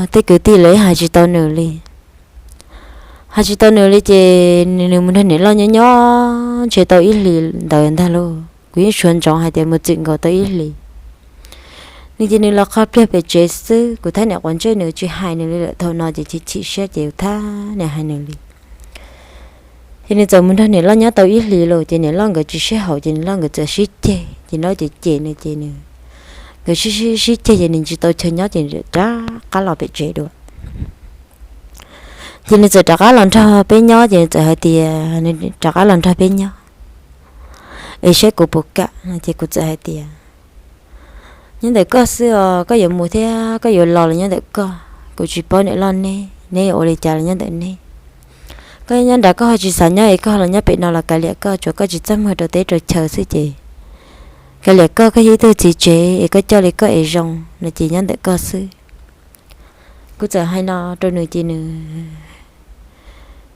tej kwv tij lawv hais tsis tau nws li. Hais tsis tau nws li ces nws mus nrog niam loj nyob nyob ntshe tau ib hlis ntawd ntag lauj, kuv yeej suav ntsoov hais tias mus txwm nkaus tau ib hlis. Nws ces nws los qhov pliag pem tsev xwb, kuv thab niam quav ntsej nws tsis hais nws li lawm. Thaum no ces chim chim siab ces kuv thab niam hais nws li. Ces nws txawm mus nrog niam loj nyob tau ib hlis los ces niam loj nkawd tsis sib haum ces niam loj nkawd txawm sib ceg ces niam loj ces cem nws ces nws, nkawd sib sib ceg ces nws tsis tau chaw nyob ces rov qab los pem tsev dua. Ces nws txawm rov qab los nrog peb nyob ces nws txawm hais tias nws rov qab los nrog peb nyob es saib kuv puas kam no ces kuv txawm hais tias nyob ntawm koj xwb os, koj yuav mus thiab koj yuav los los nyob ntawm koj, kuv tsis paub niam loj neb, neb yuav ua li cas los nyob ntawm neb. Koj nyob nrad koj ho tsis xav nyob es koj los nyob pem no los kav liam koj, tsuas koj tsis txaj muag rau teb rau chaw xwb ces kav liam koj, koj yog ib tug txiv tsev es koj coj li koj es zoo no ces nyob ntawm koj xwb. Kuv txawm hais no rau nws ces nws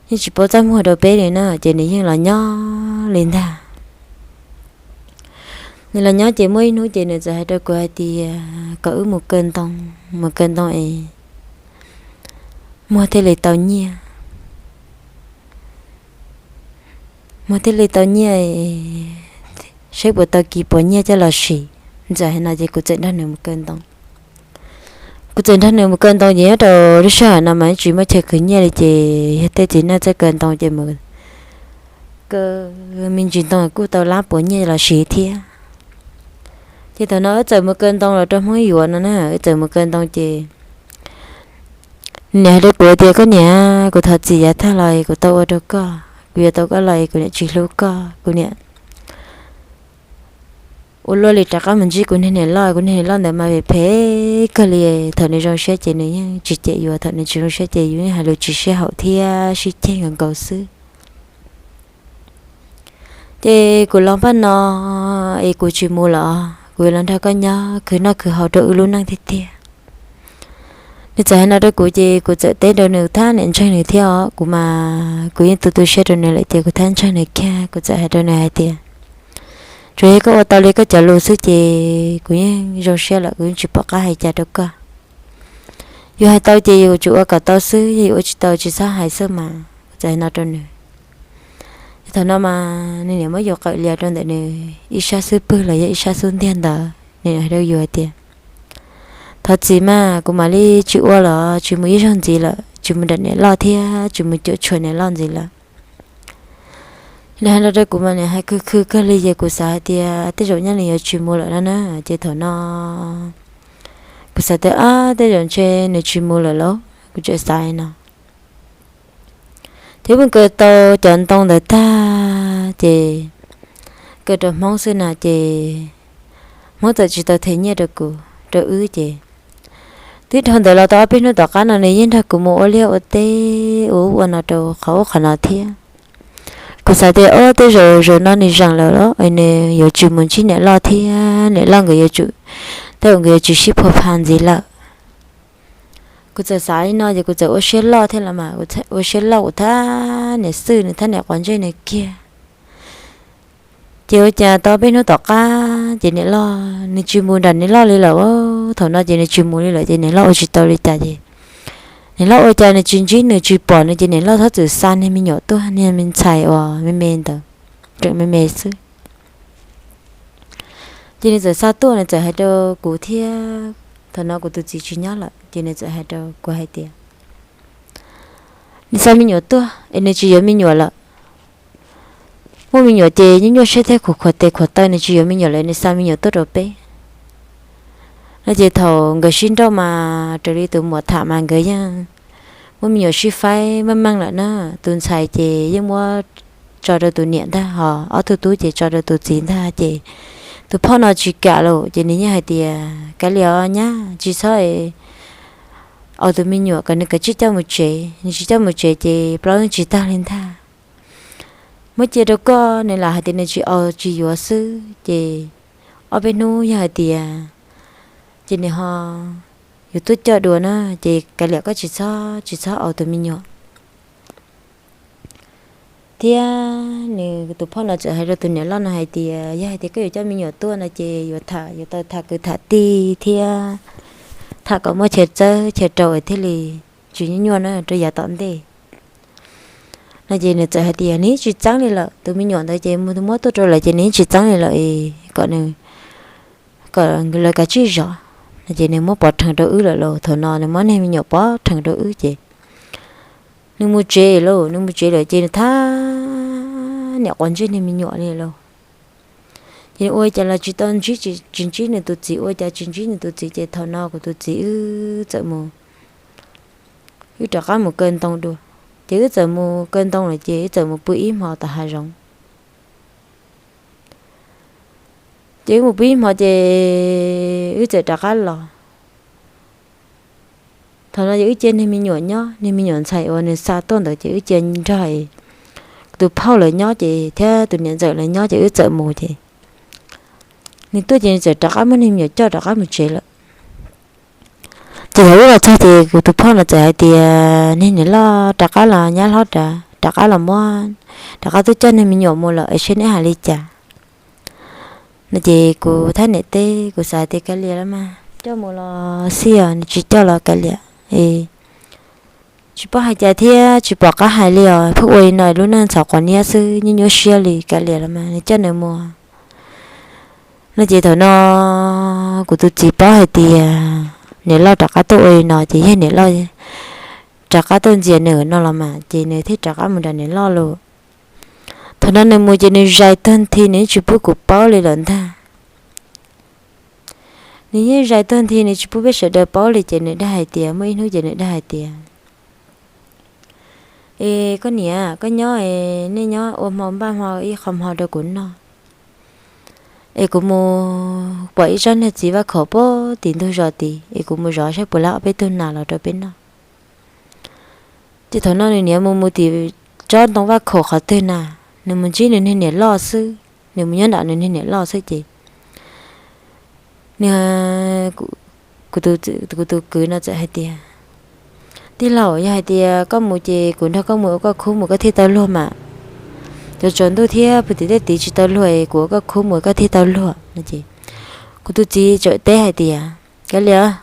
yeej tsis paub txaj muag rau peb li na ces nws yeej los nyob li ntag. Nws los nyob ces muaj ib hnub ces nws txawm hais rau kuv hais tias kom wb mus kaw ntoo, mus kaw ntoo es muag thiaj li tau nyiaj, muag thiaj li tau nyiaj, saib puas tau kis puas nyiaj coj los siv. Txawm hais no ces kuv txawm nrog nws mus kaw ntoo. Kuv txawm nrog nws mus kaw ntoo ces nyob rau lub sij hawm no mas tsis muaj chaw khwv nyiaj li ces yog tej txiv neej txawj kaw ntoo ces mus kaw me ntsis ntoo kuj tau lab puas nyiaj los siv thiab. Ces thaum no wb txawm mus kaw ntoo los rau Hmoob yuav no na, wb txawm mus kaw ntoo ces nws niam hais rau kuv tias koj niam, kuv thov txim yav tag los kuv tau ua rau koj, kuv yuav tau koj los kuv niam tsis hlub koj, kuv niam ua luaj li rov qab mus ntsib kuv niag niam loj, kuv niag niam loj ntawd mas phem phem kawg li. Thaum nws zoo siab ces nws yeej tsis cem yus, thaum nws tsis zoo siab ces yus yeej hais lus tsis sib haum thiab sib ceg nkaus nkaus xwb. Ces kuv los paj no es kuv tsis mus lawm, kuv yuav los nrog koj nyob khwv noj khwv haus rau wb lub neej tiag tiag. Nws txawm hais no rau kuv ces kuv txawm teb rau nws thab niam ntseeg nws thiab os, kuv mas kuv yeej tu tu siab rau nws lawm ces kuv thab ntseeg nws kiag, kuv txawm hais rau nws hais tias tsuas yog koj ua tau li koj cov lus xwb ces kuv yeej zoo siab lawm, kuv yeej tsis pom qab hais cas rau koj. Yus hais tau ces yus tsum ua kom tau xwb, yog yus ua tsis tau tsis txhob hais xwb mas, kuv txawm hais no rau nws. Thaum no mas nws niam muab yus qawm lias rau ntawm nws ib sab xub pwg los yog ib sab xub ntiag ntawd, nws hais rau yus hais tias thov txim mas, kuv mam li tsis ua los tsis mus ib zaug ntxiv lawm, tsis mus nram niam loj thiab tsis mus cuam tshuam niam loj ntxiv lawm. Nws hais no rau kuv mas nws hais khwv khwv kawg li ces kuv xav hais tias tej zaum nyaj nws yuav tsis mus lawm no na. Ces thaum no kuv xav tias ab tej zaum ntshe nws tsis mus lawm lauj, kuv tseem xav li no. Ces mus kaw tau cov ntoo ntawd tag ces kaw rau Hmoob xwb na ces Hmoob txawm tsis tau them nyiaj rau kuv, rau wb ces twb dhau ntawd los tau ob peb hnub tom qab no nws yeej nrog kuv mus ua liaj ua teb ua ub ua no rau qhov ub qhov no thiab. Kuv xav tias ob tej zaum zaum no nws zeem lawm los nws yuav tsis mus ntsib niam loj thiab niam loj nkawd yuav tsum, tej zaum nkawd yuav tsis sib phua pha ntxiv lawm. Kuv txawm xav li no ces kuv txawm ua siab loj thiab los mas, ua siab loj kuv thab niam xwb nws thab niam quav ntsej nws kiag. Ces ua cas tau peb hnub tom qab ces niam loj nws tsis mus nram niam loj li lawm. Thaum no ces nws tsis mus li lawm ces niam loj ua tsis tau li cas ces niam loj ua cas nws tsis ntsib nws tsis pom nws ces niam loj txhob txwm xa niag me nyuam tuaj, niag me ntxhais uas me me ntawd, tseem me me xwb. Ces nws txawm xa tuaj nws txawm hais rau kuv thiab, thaum no kuv tus txiv tsis nyob lawm ces nws txawm hais rau kuv hais tias nws xa me nyuam tuaj es nws tsis yuav me nyuam lawm. Muaj me nyuam ces nyuaj nyuaj siab thiab khuv khuav tes khuav taw, nws tsis yuav me nyuam lawm nws xa me nyuam tuaj rau peb no. Ces thaum nkawd sib nrauj mas raws li tus muam tham mas nkawd yeej muaj me nyuam sib faib meej meej lawm na. Tus ntxhais ces yeej muab tso rau tus niam ntag, ho ob tug tub ces tso rau tus txiv ntag. Ces tus phauj no tsis kam lawm ces nws yeej hais tias kav liam os nyab, tsis txhob aus tus me nyuam, kom nws kav tsij coj mus tsev, nws tsis coj mus tsev ces plaub yeej tsis tag li ntag. Muab cia rau koj, nws lam hais tias nws tsis aus tsis yuav xwb ces ob peb hnub yog hais tias ces nws ho yuav tuaj coj dua na, ces kav liam koj tsis txhob, tsis txhob aus tus me nyuam. Thiab nws tus phauj no txawm hais rau tus niam loj no hais tias yog hais tias koj yuav coj me nyuam tuaj no ces yuav tham, yuav tau tham kwv tham tij thiab tham kom muaj chaw txawb chaw rau thiaj li tsis nyuaj nyuaj na rau yav tom ntej. No ces nws txawm hais tias nws tsis txeeb li lawm, tus me nyuam ntawd ces muab tuaj rau lawm ces nws tsis txeeb li lawm es kom nws, kom lawv kav tsij zov. No ces nws muab pov rhees rau wb lawm lauj. Thaum no nws muab niag me nyuam pov rhees rau wb ces nws mus tsev lauj. Nws mus tsev lawm ces nws thab niam quav ntsej niag me nyuam li lauj. Ces nws ua cas los tsis tau ntsib, tsis ntsib nws tus txiv, ua cas tsis ntsib nws tus txiv. Ces thaum no kuv tus txiv wb txawm mus, wb rov qab mus kaw ntoo dua. Ces wb txawm mus kaw ntoo lawm ces wb txawm mus pw ib hmo tom hav zoov. Ces wb mus pw ib hmo ces wb txawm rov qab los. Thaum no ces wb cia niag me nyuam nyob, niag me nyuam ntxhais uas nws xa tuaj ntawd ces wb cia nrog tus phauj lawv nyob ces thiab tus niam ntxawm lawv nyob ces wb txawm mus ces nws tuaj ces nws txawm rov qab muab niag me nyuam coj rov qab mus tsev lawm. Ces thaum wb los txog ces kuv tus phauj no txawm hais tias niag niam loj rov qab los, nyab hlob rov qab los muab, rov qab tuaj coj niag me nyuam mus lawm es seb neb hais li cas. No ces kuv thab niam teb, kuv xav tias kav liam los mas, coj mus los xij os, nws tsis coj los kav liam. Tsis paub hais cas thiab tsis pom qab hais li os, pheej ua li no lub neej ntxhov quav niab xwb, nyuaj nyuaj siab li, kav liam los mas nws coj nws mus. No ces thaum no kuv tus txiv paub hais tias niam loj rov qab tuaj ua li no ces yog niam loj rov qab tuaj ntxias nws no los mas ces nws thiaj rov qab mus nram niam loj lauj. Thaum no nws mus ces nws zais tag nthi, nws tsis pub kuv paub li lawm ntag. Nws yeej zais tag nthi, nws tsis pub peb sawv daws paub li ces nws dag hais tias, muaj ib hnub ces nws dag hais tias, es koj niam, koj nyob es nej nyob ua hmo npaj hmo ib qho hmo rau kuv noj es kuv mus pom ib tsob niag txiv vaj khaum pem tim ntug zos tid es kuv mus zov saib puas laib ob peb tug nas los rau peb noj. Ces thaum no nws niam mus mus tim tsob ntoo vaj khaum qhov twg na, nws mus ntsib nws niag niam loj xwb, nws mus nyob nram nws niag niam loj xwb ces nws, kuv tus kwv no txawm hais tias, tij laug, yog hais tias koj mus ces kuv nrog koj mus ua koj khub mus koj thiaj tau luag mas. Cov tsaus ntuj thiab puag tim tej tid tsis tau luag es kuv ua koj khub mus koj thiaj tau luag no ces kuv tus txiv txawm teb hais tias, kav liam,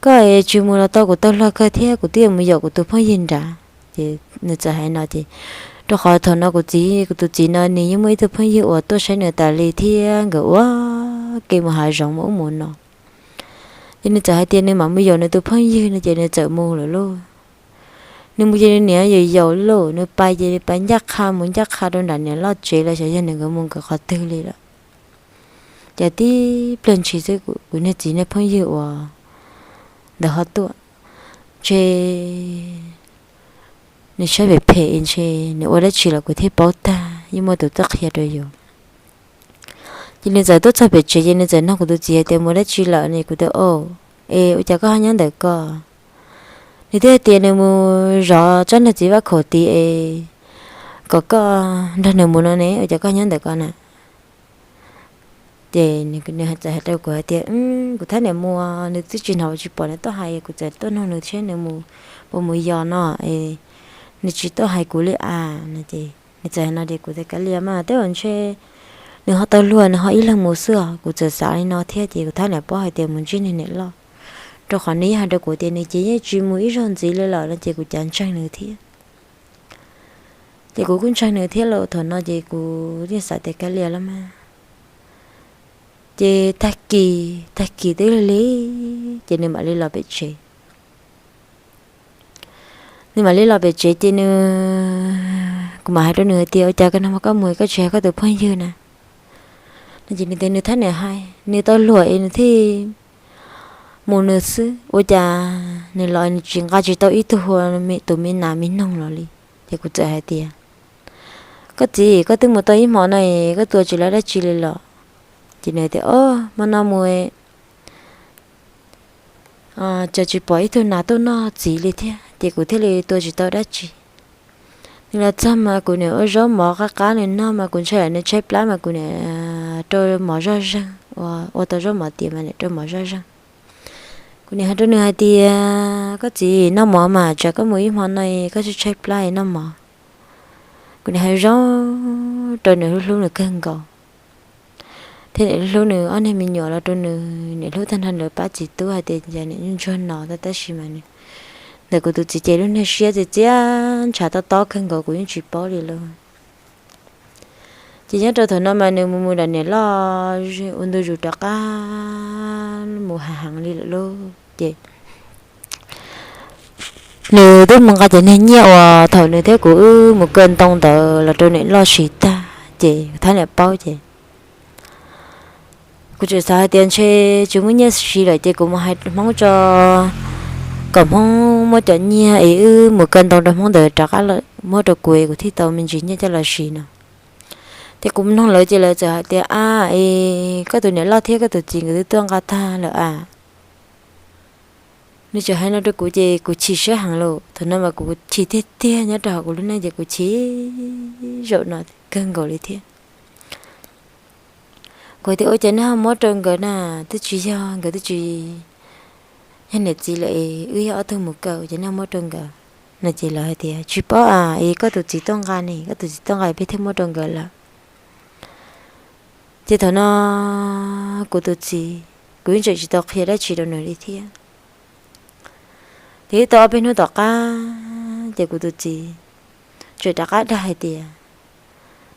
koj es tsis mus los tau, kuv tau luag kawg thiab kuv twb yuav mus yaum kuv tus phooj ywg nrad. Ces nws txawm hais no ces, rau qhov thaum no kuv txiv, kuv tus txiv no nws yeej muaj ib tug phooj ywg uas tuaj saib nws tas li thiab nkawd ua ke mus hav zoov mus ub mus no. Ces nws txawm hais tias nws mam mus yaum nws tus phooj ywg no ces nws txawm mus lawm lauj. Nws mus ces nws niam yaum yaum lauj, nws pais ces nws pais ncaj qha mus ncaj qha rau nram niam loj tsev los xyov yog nws nkawd mus nkawd qhov twg li lawm. Ces tib pliag ntshis xwb kuv niag txiv niag phooj ywg uas ntawd ho tuaj, ntshe nws saib phem phem ntshe nws ua dab tsi los kuv thiaj paub tag, yeej muaj tus tuaj qhia rau yus. Ces nws txawm tuaj txog pem tsev ces nws txawm nug kuv tus txiv hais tias mus dab tsi lawm ne, kuv tias, o, es ua cas koj ho nyob ntawm ko? Nws thiaj tias nws mus zov tsob niag txiv vaj khaum tid es kom koj nrog nws mus no ne, ua cas koj nyob ntawm ko na? Ces nws txawm hais rau kuv hais tias, kuv thab niam mus, nws twb tsis hnov tsis pom nws tuaj hais, kuv txawm tuaj nug nws thiab, nws mus puas mus yos no, nws tsis tuaj hais kuv li a. Nws txawm hais no ces kuv tias kav liam mas, tej zaum ntshe nws ho tau luag nws ho ib leeg mus xwb os. Kuv txawm xav li no thiab ces kuv thab niam paub hais tias mus ntsib niag niam loj, rau qhov nws yeej hais rau kuv tias nws ces yeej tsis mus ib zaug ntxiv li lawm no ces kuv cav ntseeg nws thiab. Ces kuv kuj ntseeg nws thiab lauj, thaum no ces kuv thiaj xav tias kav liam los mas. Ces tag kis, tag kis twb lig lig ces nws mam li los pem tsev. Nws mam li los pem tsev ces nws, kuv mam hais rau nws hais tias ua cas koj no mas koj mus koj tsis hais koj tus phooj ywg na? No ces nws tias nws thab niam hais nws tau luag es nws thiaj mus nws xwb, ua cas nws los nws tsis nqa tsis tau ib tug tus me nas me noog los li. Ces kuv txawm hais tias koj txiv, koj twb mus tau ib hmo no es koj tua tsis lawv dab tsi li los? Ces nws tias o, hmo no mus cas tsis pom ib tug nas tuaj noj txiv li thiab ces kuv thiaj li tua tsis tau dab tsi. Nws los txog mas kuv niam ua zaub mov qab qab nws noj mas kuv ntshai nws tshaib plab mas kuv niam rau mov zoj zeeg, ua tau zaub mov tiav mas niam rau mov zoj zeeg. Kuv niam hais rau nws hais tias koj txiv, noj mov mas tsam koj mus ib hmo no koj tshaib tshaib plab noj mov. Kuv niam hais zoo rau nws hlub hlub nws kawg nkaus. thiab niam hlub nws ob niag me nyuam los rau nws, niam hlub tag nrho lawv pab txiv tub hais tias niam ntsuag no tab tab sis mas nws, ntawm kuv tus txiv ces lub niag siab txias txias ntshav tob tob kawg nkaus kuv yeej tsis paub li lauj. Ces nyob rau thaum no mas nws mus mus nram niam loj ua ntu zus rov qab mus hav heev li lawm lauj. Ces nws twb mus nqa cov niag nyiaj uas thaum nws thiab kuv wb mus kaw ntoo ntawd los rau niam loj siv tag ces thab niam paub ces kuv tseem xav hais tias ntshe tsis muaj nyiaj siv lawm ces kuv mus hais Hmoob tso, kom Hmoob muab cov nyiaj es wb mus kaw ntoo rau Hmoob ntawd rov qab muab rau kuv es kuv thiaj tau me ntsis nyiaj coj los siv no. Ces kuv nug lawv ces lawv txawm hais tias, a, es koj tus niam loj thiab koj tus txiv nkawd twb tuaj nqa tag lawm a. Nws tseem hais no rau kuv ces kuv chim siab heev lawm. Thaum no mas kuv chim tiag tiag, nyob rau hauv kuv lub neej ces kuv chim zaum no kawg nkaus li thiab. Kuv tias ua cas nej ho muab rau nkawd na, twb tsis yog, nkawd twb tsis yog niam txiv lawm es wb yog ob tug mus kaw, ces nej muab rau nkawd no ces lawv hais tias tsis paub a, es koj tus txiv tuaj nqa ne, koj tus txiv tuaj nqa peb thiaj muab rau nkawd lawm. Ces thaum no kuv tus txiv, kuv yeej tseem tsis tau qhia dab tsi rau nws li thiab. Ces twb tau ob peb hnub tom qab ces kuv tus txiv tseem rov qab dag hais tias,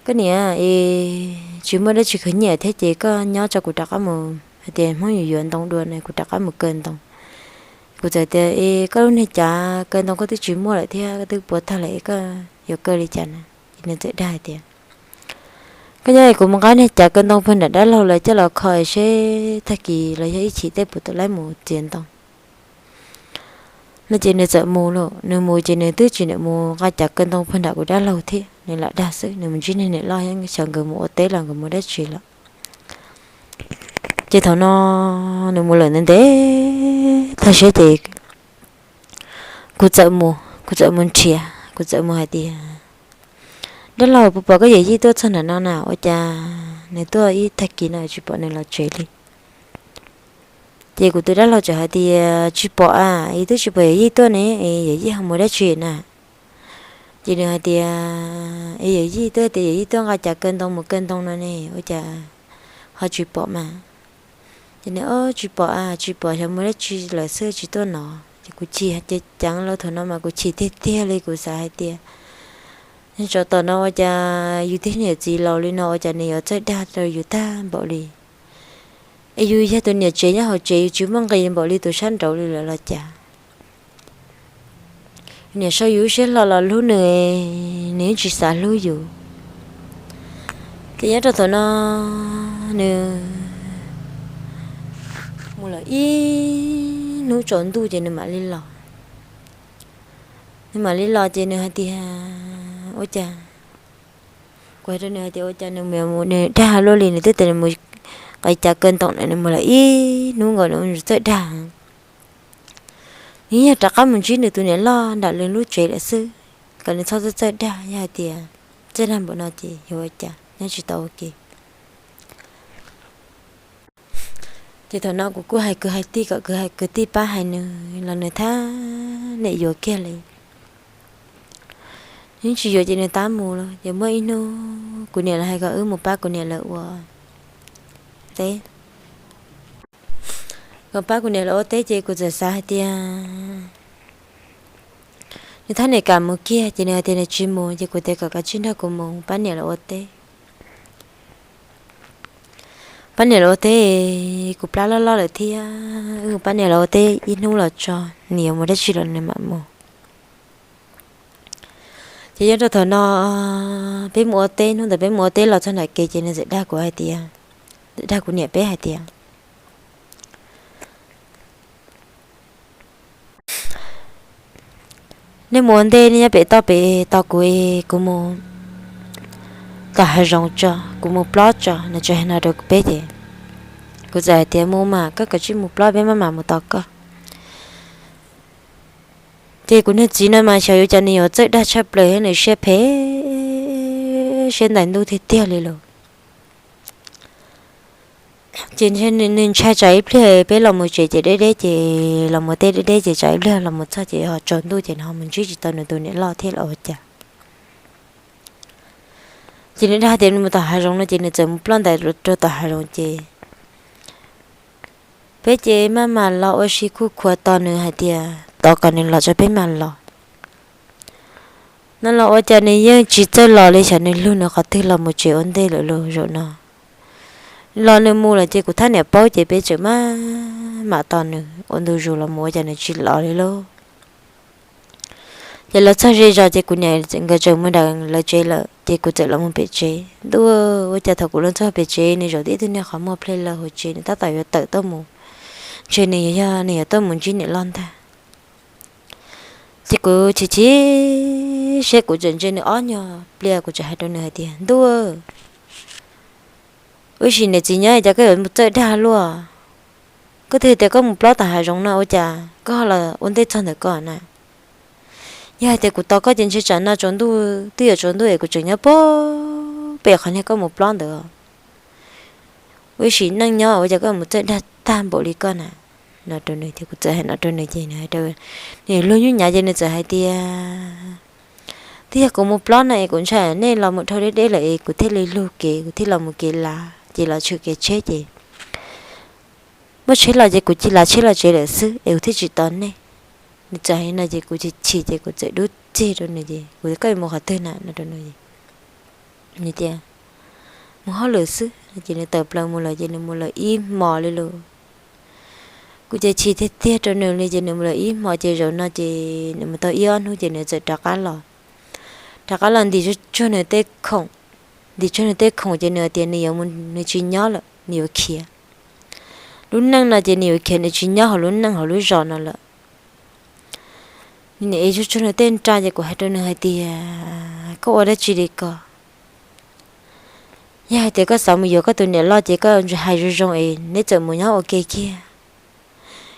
koj niam, es tsis muaj dab tsi khwv nyiaj thiab ces koj nyob tso kuv rov qab mus, hais tias Hmoob yuav yuav ntoo dua no kuv rov qab mus kaw ntoo. Kuv txawm tias, es koj lub niag cav kaw ntoo koj twb tsis muaj lawm thiab koj twb puas tag lawm es koj yuav kaw li cas na? Ces nws txawm dag hais tias, koj nyob es kuv mus nqa niag cav kaw ntoo puag nram dab laug lawv coj los kho seb tag kis los yog ib chim tej puas tau laib mus txiav ntoo. No ces nws txawm mus lawm, nws mus ces nws twb tsis niam mus nqa cav kaw ntoo puag nram kuv dab laug thiab, nws lam dag xwb, nws mus ntsib niag niam loj thiab xyov nkawd mus ua teb los nkawd mus dab tsi lawm. Ces thaum no nws mus lawm ntev ntev tag siab ces kuv txawm mus, kuv txawm mus nrhiav, kuv txawm mus hais tias, dab laug, puas pom koj yawm yij tuaj txog nram no na? Ua cas nws tuaj ib tag kis no tsis pom nws los tsev li? Ces kuv tus dab laug txawm hais tias, tsis pom a, es twb tsis pom yawm yij tuaj ne, es yawm yij ho mus dab tsi na? Ces nws hais tias, es yawm yij twb tias yawm yij tuaj nqa cav kaw ntoo mus kaw ntoo no ne, ua cas ho tsis pom mas? Ces nws, o, tsis pom a, tsis pom xyov mus dab tsi lawm xwb tsis tuaj no. Ces kuv chim ceev ceev los thaum no mas kuv chim tiag tiag li, kuv xav hais tias, tsov tom no ua cas yus tej niam txiv laus li no ua cas nws yuav txawj dag rau yus tag npaum li? Es yus yog tus niam tsev nyob hauv tsev yus tsis muaj nqis npaum li tus sab nraud li lawm los cas? Niam sau yus lub siab hlo los hlub nws, nws yeej tsis xav hlub yus. Ces nyob rau thaum no nws mus lawm ib hnub tsaus ntuj ces nws mam li los. Nws mam li los ces nws hais tias, ua cas, kuv hais rau nws hais tias ua cas nws mus, nws dag luaj li, nws twb tias nws mus qe cav kaw ntoo na, nws mus lawm ib hnub nkaus nws txawj dag. Nws yog rov qab mus ntsib nws tus niam loj nram nws lub tsev lawm xwb, kom nws txhob txawj txawj dag, yog hais tias txawj dag npaum no ces yuav ua cas, nyob tsis tau ua ke. Ces thaum no kuv kuj hais kwv hais tij kom kwv hais kwv tij pab hais nws los nws thab niam yuav kiag li. Nws tsis yuav ces nws tab mus lawm. Ces muaj ib hnub kuv niam lawv hais kom wb mus pab kuv niam lawv ua teb, kom pab kuv niam lawv ua teb ces kuv txawm xav hais tias nws thab niam kam mus kiag ces nws hais tias nws tsis mus ces kuv tias kom kav tsij nrog kuv mus pab niam lawv ua teb. Pab niam lawv ua teb, kuv plab loj loj lawm thiab, wb pab niam lawv ua teb ib hnub los tso, nws yuav mus dab tsi los nws mam mus. Ces nyob rau thaum no peb mus ua teb, hnub ntawd peb mus ua teb los txog nram kev ces nws txawm dag kuv hais tias, txawm dag kuv niam peb hais tias, nej mus ua ntej, nej nyob pem toj pem tos kuv, kuv mus tom hav zoov tso, kuv mus plob tso no, tsis hais no rau peb ces kuv txawm hais tias mus mas, koj kav tsij mus plob, peb maj mam mus tos koj. Ces kuv niag txiv no mas xyov yuav cas nws yuav txawj dag tshaj plaws thiab nws siab phem siab ntais ntuj tiag tiag li lawm. Ces nws ntshai tsam ib pliag peb los mus tsev ces deb deb, ces los mus teb deb deb ces tsam ib pliag los mus txog ces ho tsaus ntuj ces nws ho mus ntsib tsis tau nws tus niam loj thiab los ua cas. Ces nws dag tias nws mus tom hav zoov no ces nws txawm mus ploj ntais rau tom hav zoov ces peb ces maj mam los ua si kuj khuav tos nws hais tias tos kom nws los tso peb mam los. No los ua cas nws yeej tsis txawj los li, xyov nws lug nws qhov twg los mus tsev ua ntej lawm los zaum no. Los nws mus lawm ces kuv thaj niam paub ces peb tseem maj mam tos nws ua ntu zus los mus ua cas nws tsis los li lauj. Ces los txog ze zos ces kuv niam nkawd tseem mus nram lawv tsev lawm ces kuv txawm los mus pem tsev. Ntuj, ua cas thaum kuv los txog pem tsev nws zaum tib tug niag qhov muag plhe lawm hauv tsev, nws tab tom yuav tawm tuaj mus, ntshe nws yog nws yuav tuaj mus ntsib niam loj ntag. Ces kuv chim chim siab kuv tseem ntsia nws ob nyuag pliag kuv tseem hais rau nws hais tias, Ntuj, ua sim niam txiv nyob cas koj yuav mus txawj dag luaj? Koj twb tias koj mus plob tom hav zoov no ua cas koj los ua ntej txog ntawm ko na? Yog hais tias kuv tos koj ces ntshe tsam no tsaus ntuj twb yuav tsaus ntuj es kuv tseem nyob pem qhov niag koj mus plob ntawd. Ua sim neej nyob ua cas koj mus txawj dag tag npaum li koj na? No rau nws ces kuv txawm hais no rau nws ces nws hais rau, nws luag nyuj nyav ces nws txawm hais tias, Twb yog kuv mus plob no es kuv ntshai nej los mus dhau deb deb lawm es kuv thiaj li lug kev, kuv thiaj los mus kev lav ces los tshwm kev tsheb ces muaj tsheb los ces kuv cia lav tsheb los tsev lawm xwb es kuv thiaj tsis tos nej. Nws txawm hais no ces kuv chim chim ces kuv txawm dub txig rau nws ces kuv, Koj yuav mus qhov twg na? No rau nws nws tias, Mus hauj lwm xwb. Ces nws tawm plaws mus lawm ces nws mus lawm ib hmos li lauj. Kuv ces chim tiag tiag rau nws li ces nws mus lawm ib hmos ces zaum no ces nws mus tau ib ob hnub ces nws txawm rov qab los. Rov qab los ntim tsuag tsuag nws tej khoom, ntim tsuag nws tej khoom ces nws tias nws yuav mus, nws tsis nyob lawm, nws yuav khiav. Lub neej no ces nws yuav khiav, nws tsis nyob hauv lub neej hauv lub zos no lawm. Nws ev tsuag tsuag nws tej nra ces kuv hais rau nws hais tias, Koj ua dab tsi li ko? Yog hais tias koj xav mus yuav koj tus niam loj ces koj hais zoo zoo es neb txawm mus nyob ua ke kiag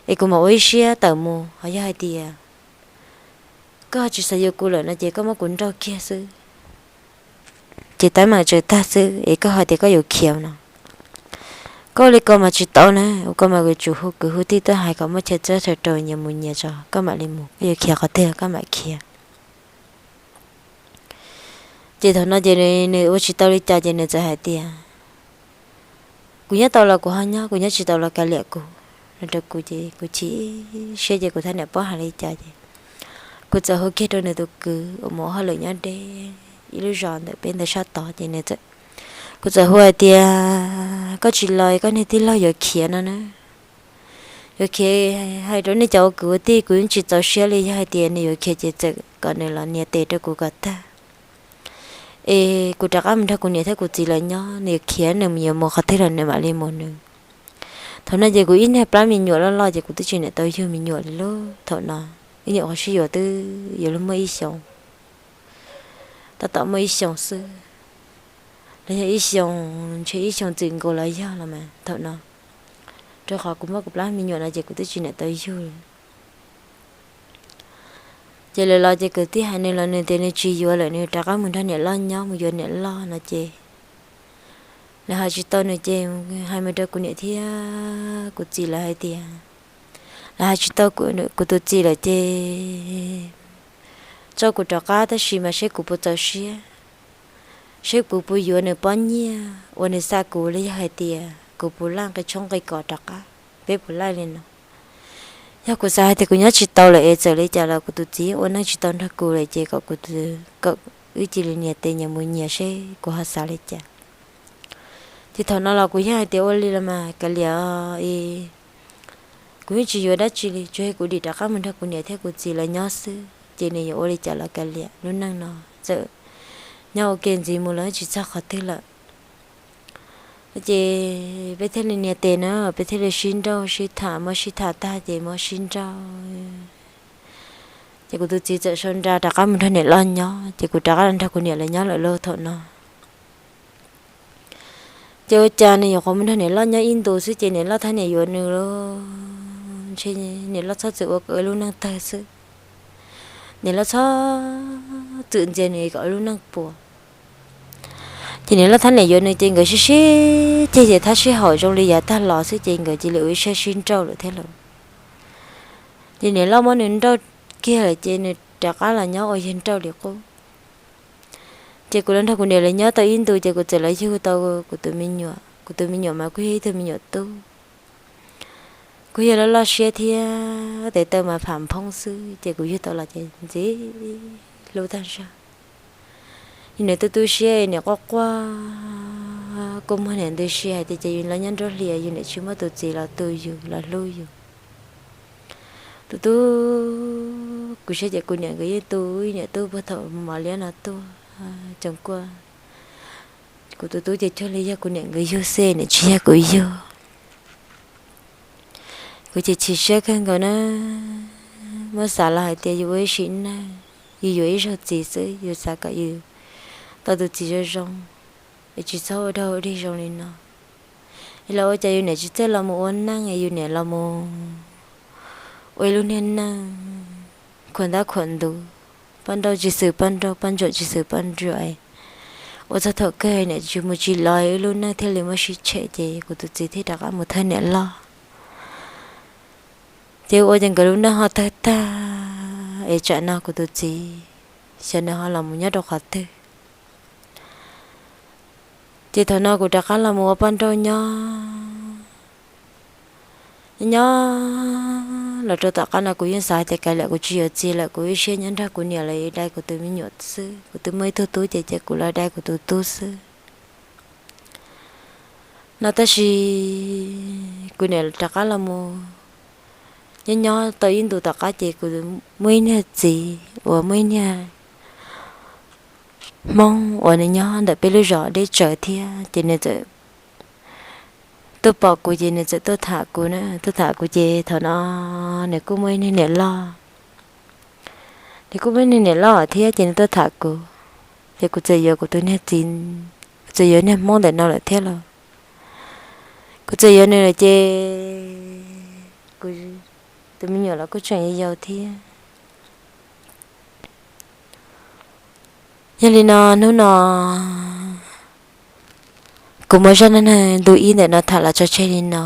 es kuv mam ua ib siab tawm mus. Ho yog hais tias koj tsis xav yuav kuv lawm no ces koj muab kuv nrauj kiag xwb, ces teeb meem tsawv tag xwb es koj hais tias koj yuav khiav no. Koj ua li ko mas tsis tau na, ua koj mas yuav tsum hu kwv hu tij tuaj hais kom muaj chaw txawb chaw rau nyias mus nyias tso, koj mam li mus, koj yuav khiav qhov twg koj mam khiav. Ces thaum no ces nws ua tsis tau li cas ces nws txawm hais tias, Kuv nyob tau los kuv ho nyob, kuv nyob tsis tau los kav liam kuv, no rau kuv ces kuv chim siab ces kuv thaj niam paub hais li cas ces kuv txawm hu kiag rau nws tus kwv uas mus ua hauj lwm nyob deb ib lub zos ntawm peb ntawd sab tod ces nws, kuv txawm hu hais tias, Koj tsis los koj niag tij laug yuav khiav no na. Yuav khiav, hais rau nej cov ua kwv ua tij kuv yeej tsis txaus siab li, yog hais tias nws yuav khiav ces txawm kom nws los nias tes rau kuv kom tag es kuv rov qab mus nrog kuv niam thiab kuv txiv lawv nyob, nws yuav khiav nws yuav mus qhov twg los nws mam li mus nws. Thaum no ces kuv ib niag plab me nyuam loj loj ces kuv twb tsis niam tau yug me nyuam li lauj. Thaum no ib nyuam qhov sib yuav twb yuav luag muaj ib xyoos, tab tom muaj ib xyoos xwb, los yog ib xyoos, ntshe ib xyoos txwm nkaus los yog los mas thaum no, rau qhov kuv muaj kuv plab me nyuam no ces kuv twb tsis niam tau yug li. Ces lawv los ces kwv tij hais nws los nws tias nws tsis yuav lawm, nws rov qab mus nrog niam loj nyob, mus yuav niam loj no ces lawv hais tsis tau nws ces hais mus rau kuv niam thiab kuv txiv lawv hais tias, lawv hais tsis tau kuv tus txiv lawm ces tso kuv rov qab tab sis mas seb kuv puas txaus siab, seb kuv puas yuav nws pob nyiaj uas nws xa kuv los yog hais tias kuv puas laj nqi tshoob nqi kos rov qab, peb puas laj li no. Yog kuv xav hais tias kuv nyob tsis tau lawm es txawm li cas los kuv tus txiv ua neej tsis tau nrog kuv lawm ces kom kuv, kom wb cia li nias tes nyias mus nyias seb kuv ho xav li cas. Ces thaum no los kuv yeej hais tias ua li los mas kav liam, kuv yeej tsis yuav dab tsi li, tsuas yog kuv dim rov qab mus nrog kuv niam thiab kuv txiv lawv nyob xwb ces nws yuav ua li cas los kav liam, lub neej no txawm nyob ua ke ntxiv mus los tsis txog qhov twg lawm. Ces peb thiaj li nias tes na, peb thiaj li sib nrauj sib tham, muab sib tham tag ces muab sib nrauj. Ces kuv tus txiv txawm sau nra rov qab mus nrog niam loj nyob ces kuv rov qab los nrog kuv niam lawv nyob lawm lauj thaum no. Ces ua cas nws nyuam qhuav mus nrog niam loj nyob ib ntus xwb ces niam loj thab niam yuav nws lauj. Ntshe niam loj txhob txwm ua kom lub neej tawg xwb, niam loj txhob txwm ntxias nws kom lub neej puas. Ces niam loj thab niam yuav nws ces nkawd sib sib ceg ces thab sib haum zoo li yav tag los xwb ces nkawd cia li ua ib siab sib nrauj lawm thiab lauj. Ces niam loj muab nws nrauj kiag lawm ces nws rov qab los nyob ua yawg nrauj li qub. Ces kuv los nrog kuv niam lawv nyob tau ib ntus ces kuv txawm los yug tau kuv tus me nyuam. Kuv tus me nyuam mas kuj yog ib tug me nyuam tub, kuj yog loj loj siab thiab tes taw mas pham phoob xwb ces kuv yug tau los ces ntxim hlub tag zog. Yus niam tu tu siab, yus niam quaj quaj, kua muag niam ntws si hais tias ces yus los nyob nruab hlis yus niam tsis muaj tus txiv los tu yus los hlub yus. Tus tub, kuv saib ces kuv niam nkawd yeej tu niam tub puag thaum mos liab no tuaj tseem kuaj. Kuv tus tub ces cuag li yog kuv niam nkawd yug xwb, niam tsis yog kuv yug. Kuv ces chim siab kawg nkaus na, muab xav los hais tias yus ua ib sim neej, yus yuav ib zaug txiv xwb, yus xav kom yus tau tus txiv zoo zoo, es tsis txhob ua dog ua dig zoo li no. Es los ua cas yus niam tsis txawj los mus ua neej es yus niam los mus ua ib lub niag neej khuam ntab khuam ntuv, paj nrauj tsis xws paj nrauj, paj ntsuam tsis xws paj ntsuam. Ua txog thaum kawg niam tsis mus tsis los, ib lub neej thiaj li muaj sib tshem ces kuv tus txiv thiaj rov qab mus thawj niam loj. Ces ua ces nkawd lub neej ho tawg tag, es tsam no kuv tus txiv xyov nws ho los mus nyob rau qhov twg. Ces thaum no kuv rov qab los mus ua poj nrauj nyob, nyob los rau tom qab no kuv yeej xav tias kav liam kuv tsis yuav txiv lawm, kuv ib siab nyob nrog kuv niam lawv dai kuv tus me nyuam xwb. Kuv twb muaj ib tug tub ces cia kuv los dai kuv tus tub xwb no. Tab sis kuv niam rov qab los mus nyob nyob tau ib ntus tom qab ces kuv muaj ib niag txiv uas muaj ib niag Hmoob uas nws nyob ntawm peb lub zos deb tsawv thiab ces nws txawm tuaj pom kuv ces nws txawm tuaj tham kuv na, tuaj tham kuv ces thaum no nws kuj muaj ib niag niam loj, nws kuj muaj ib niag niam loj thiab ces nws tuaj tham kuv, ces kuv txawm yuav kuv tus niag txiv, kuv txawm yuav niag Hmoob ntawm no lawm thiab los, kuv txawm yuav nws lawm ces kuv tus me nyuam los kuj tseem yau thiab. Yog li no hnub no kuv muab zaj neeg neeg ntu ib ntawm no tham los tso tseg li no.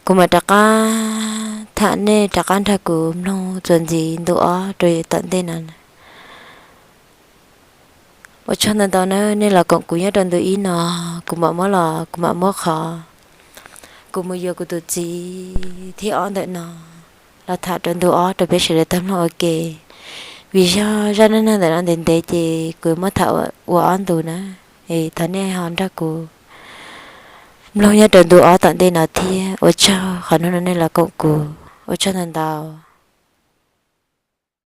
Kuv mam rov qab tham, nej rov qab nrog kuv mloog txuas ntxiv ntu ob rau tom ntej no. Ua tsaug ntau ntau na, nej los koom kuv nyob rau ntu ib no, kuv mam muab los kuv mam muab qhov kuv mus yuav kuv tus txiv thib ob ntawm no los tham rau ntu ob rau peb sawv daws tau mloog ua ke. Vim yog zaj neeg neeg ntawm no ntev ntev ces kuv muab tham ua ob ntu na. Es thov nej ho nrog kuv mloog nyob rau ntu ob tom ntej no thiab. Ua tsaug qhov hnub no nej los koom kuv, ua tsaug ntau ntau.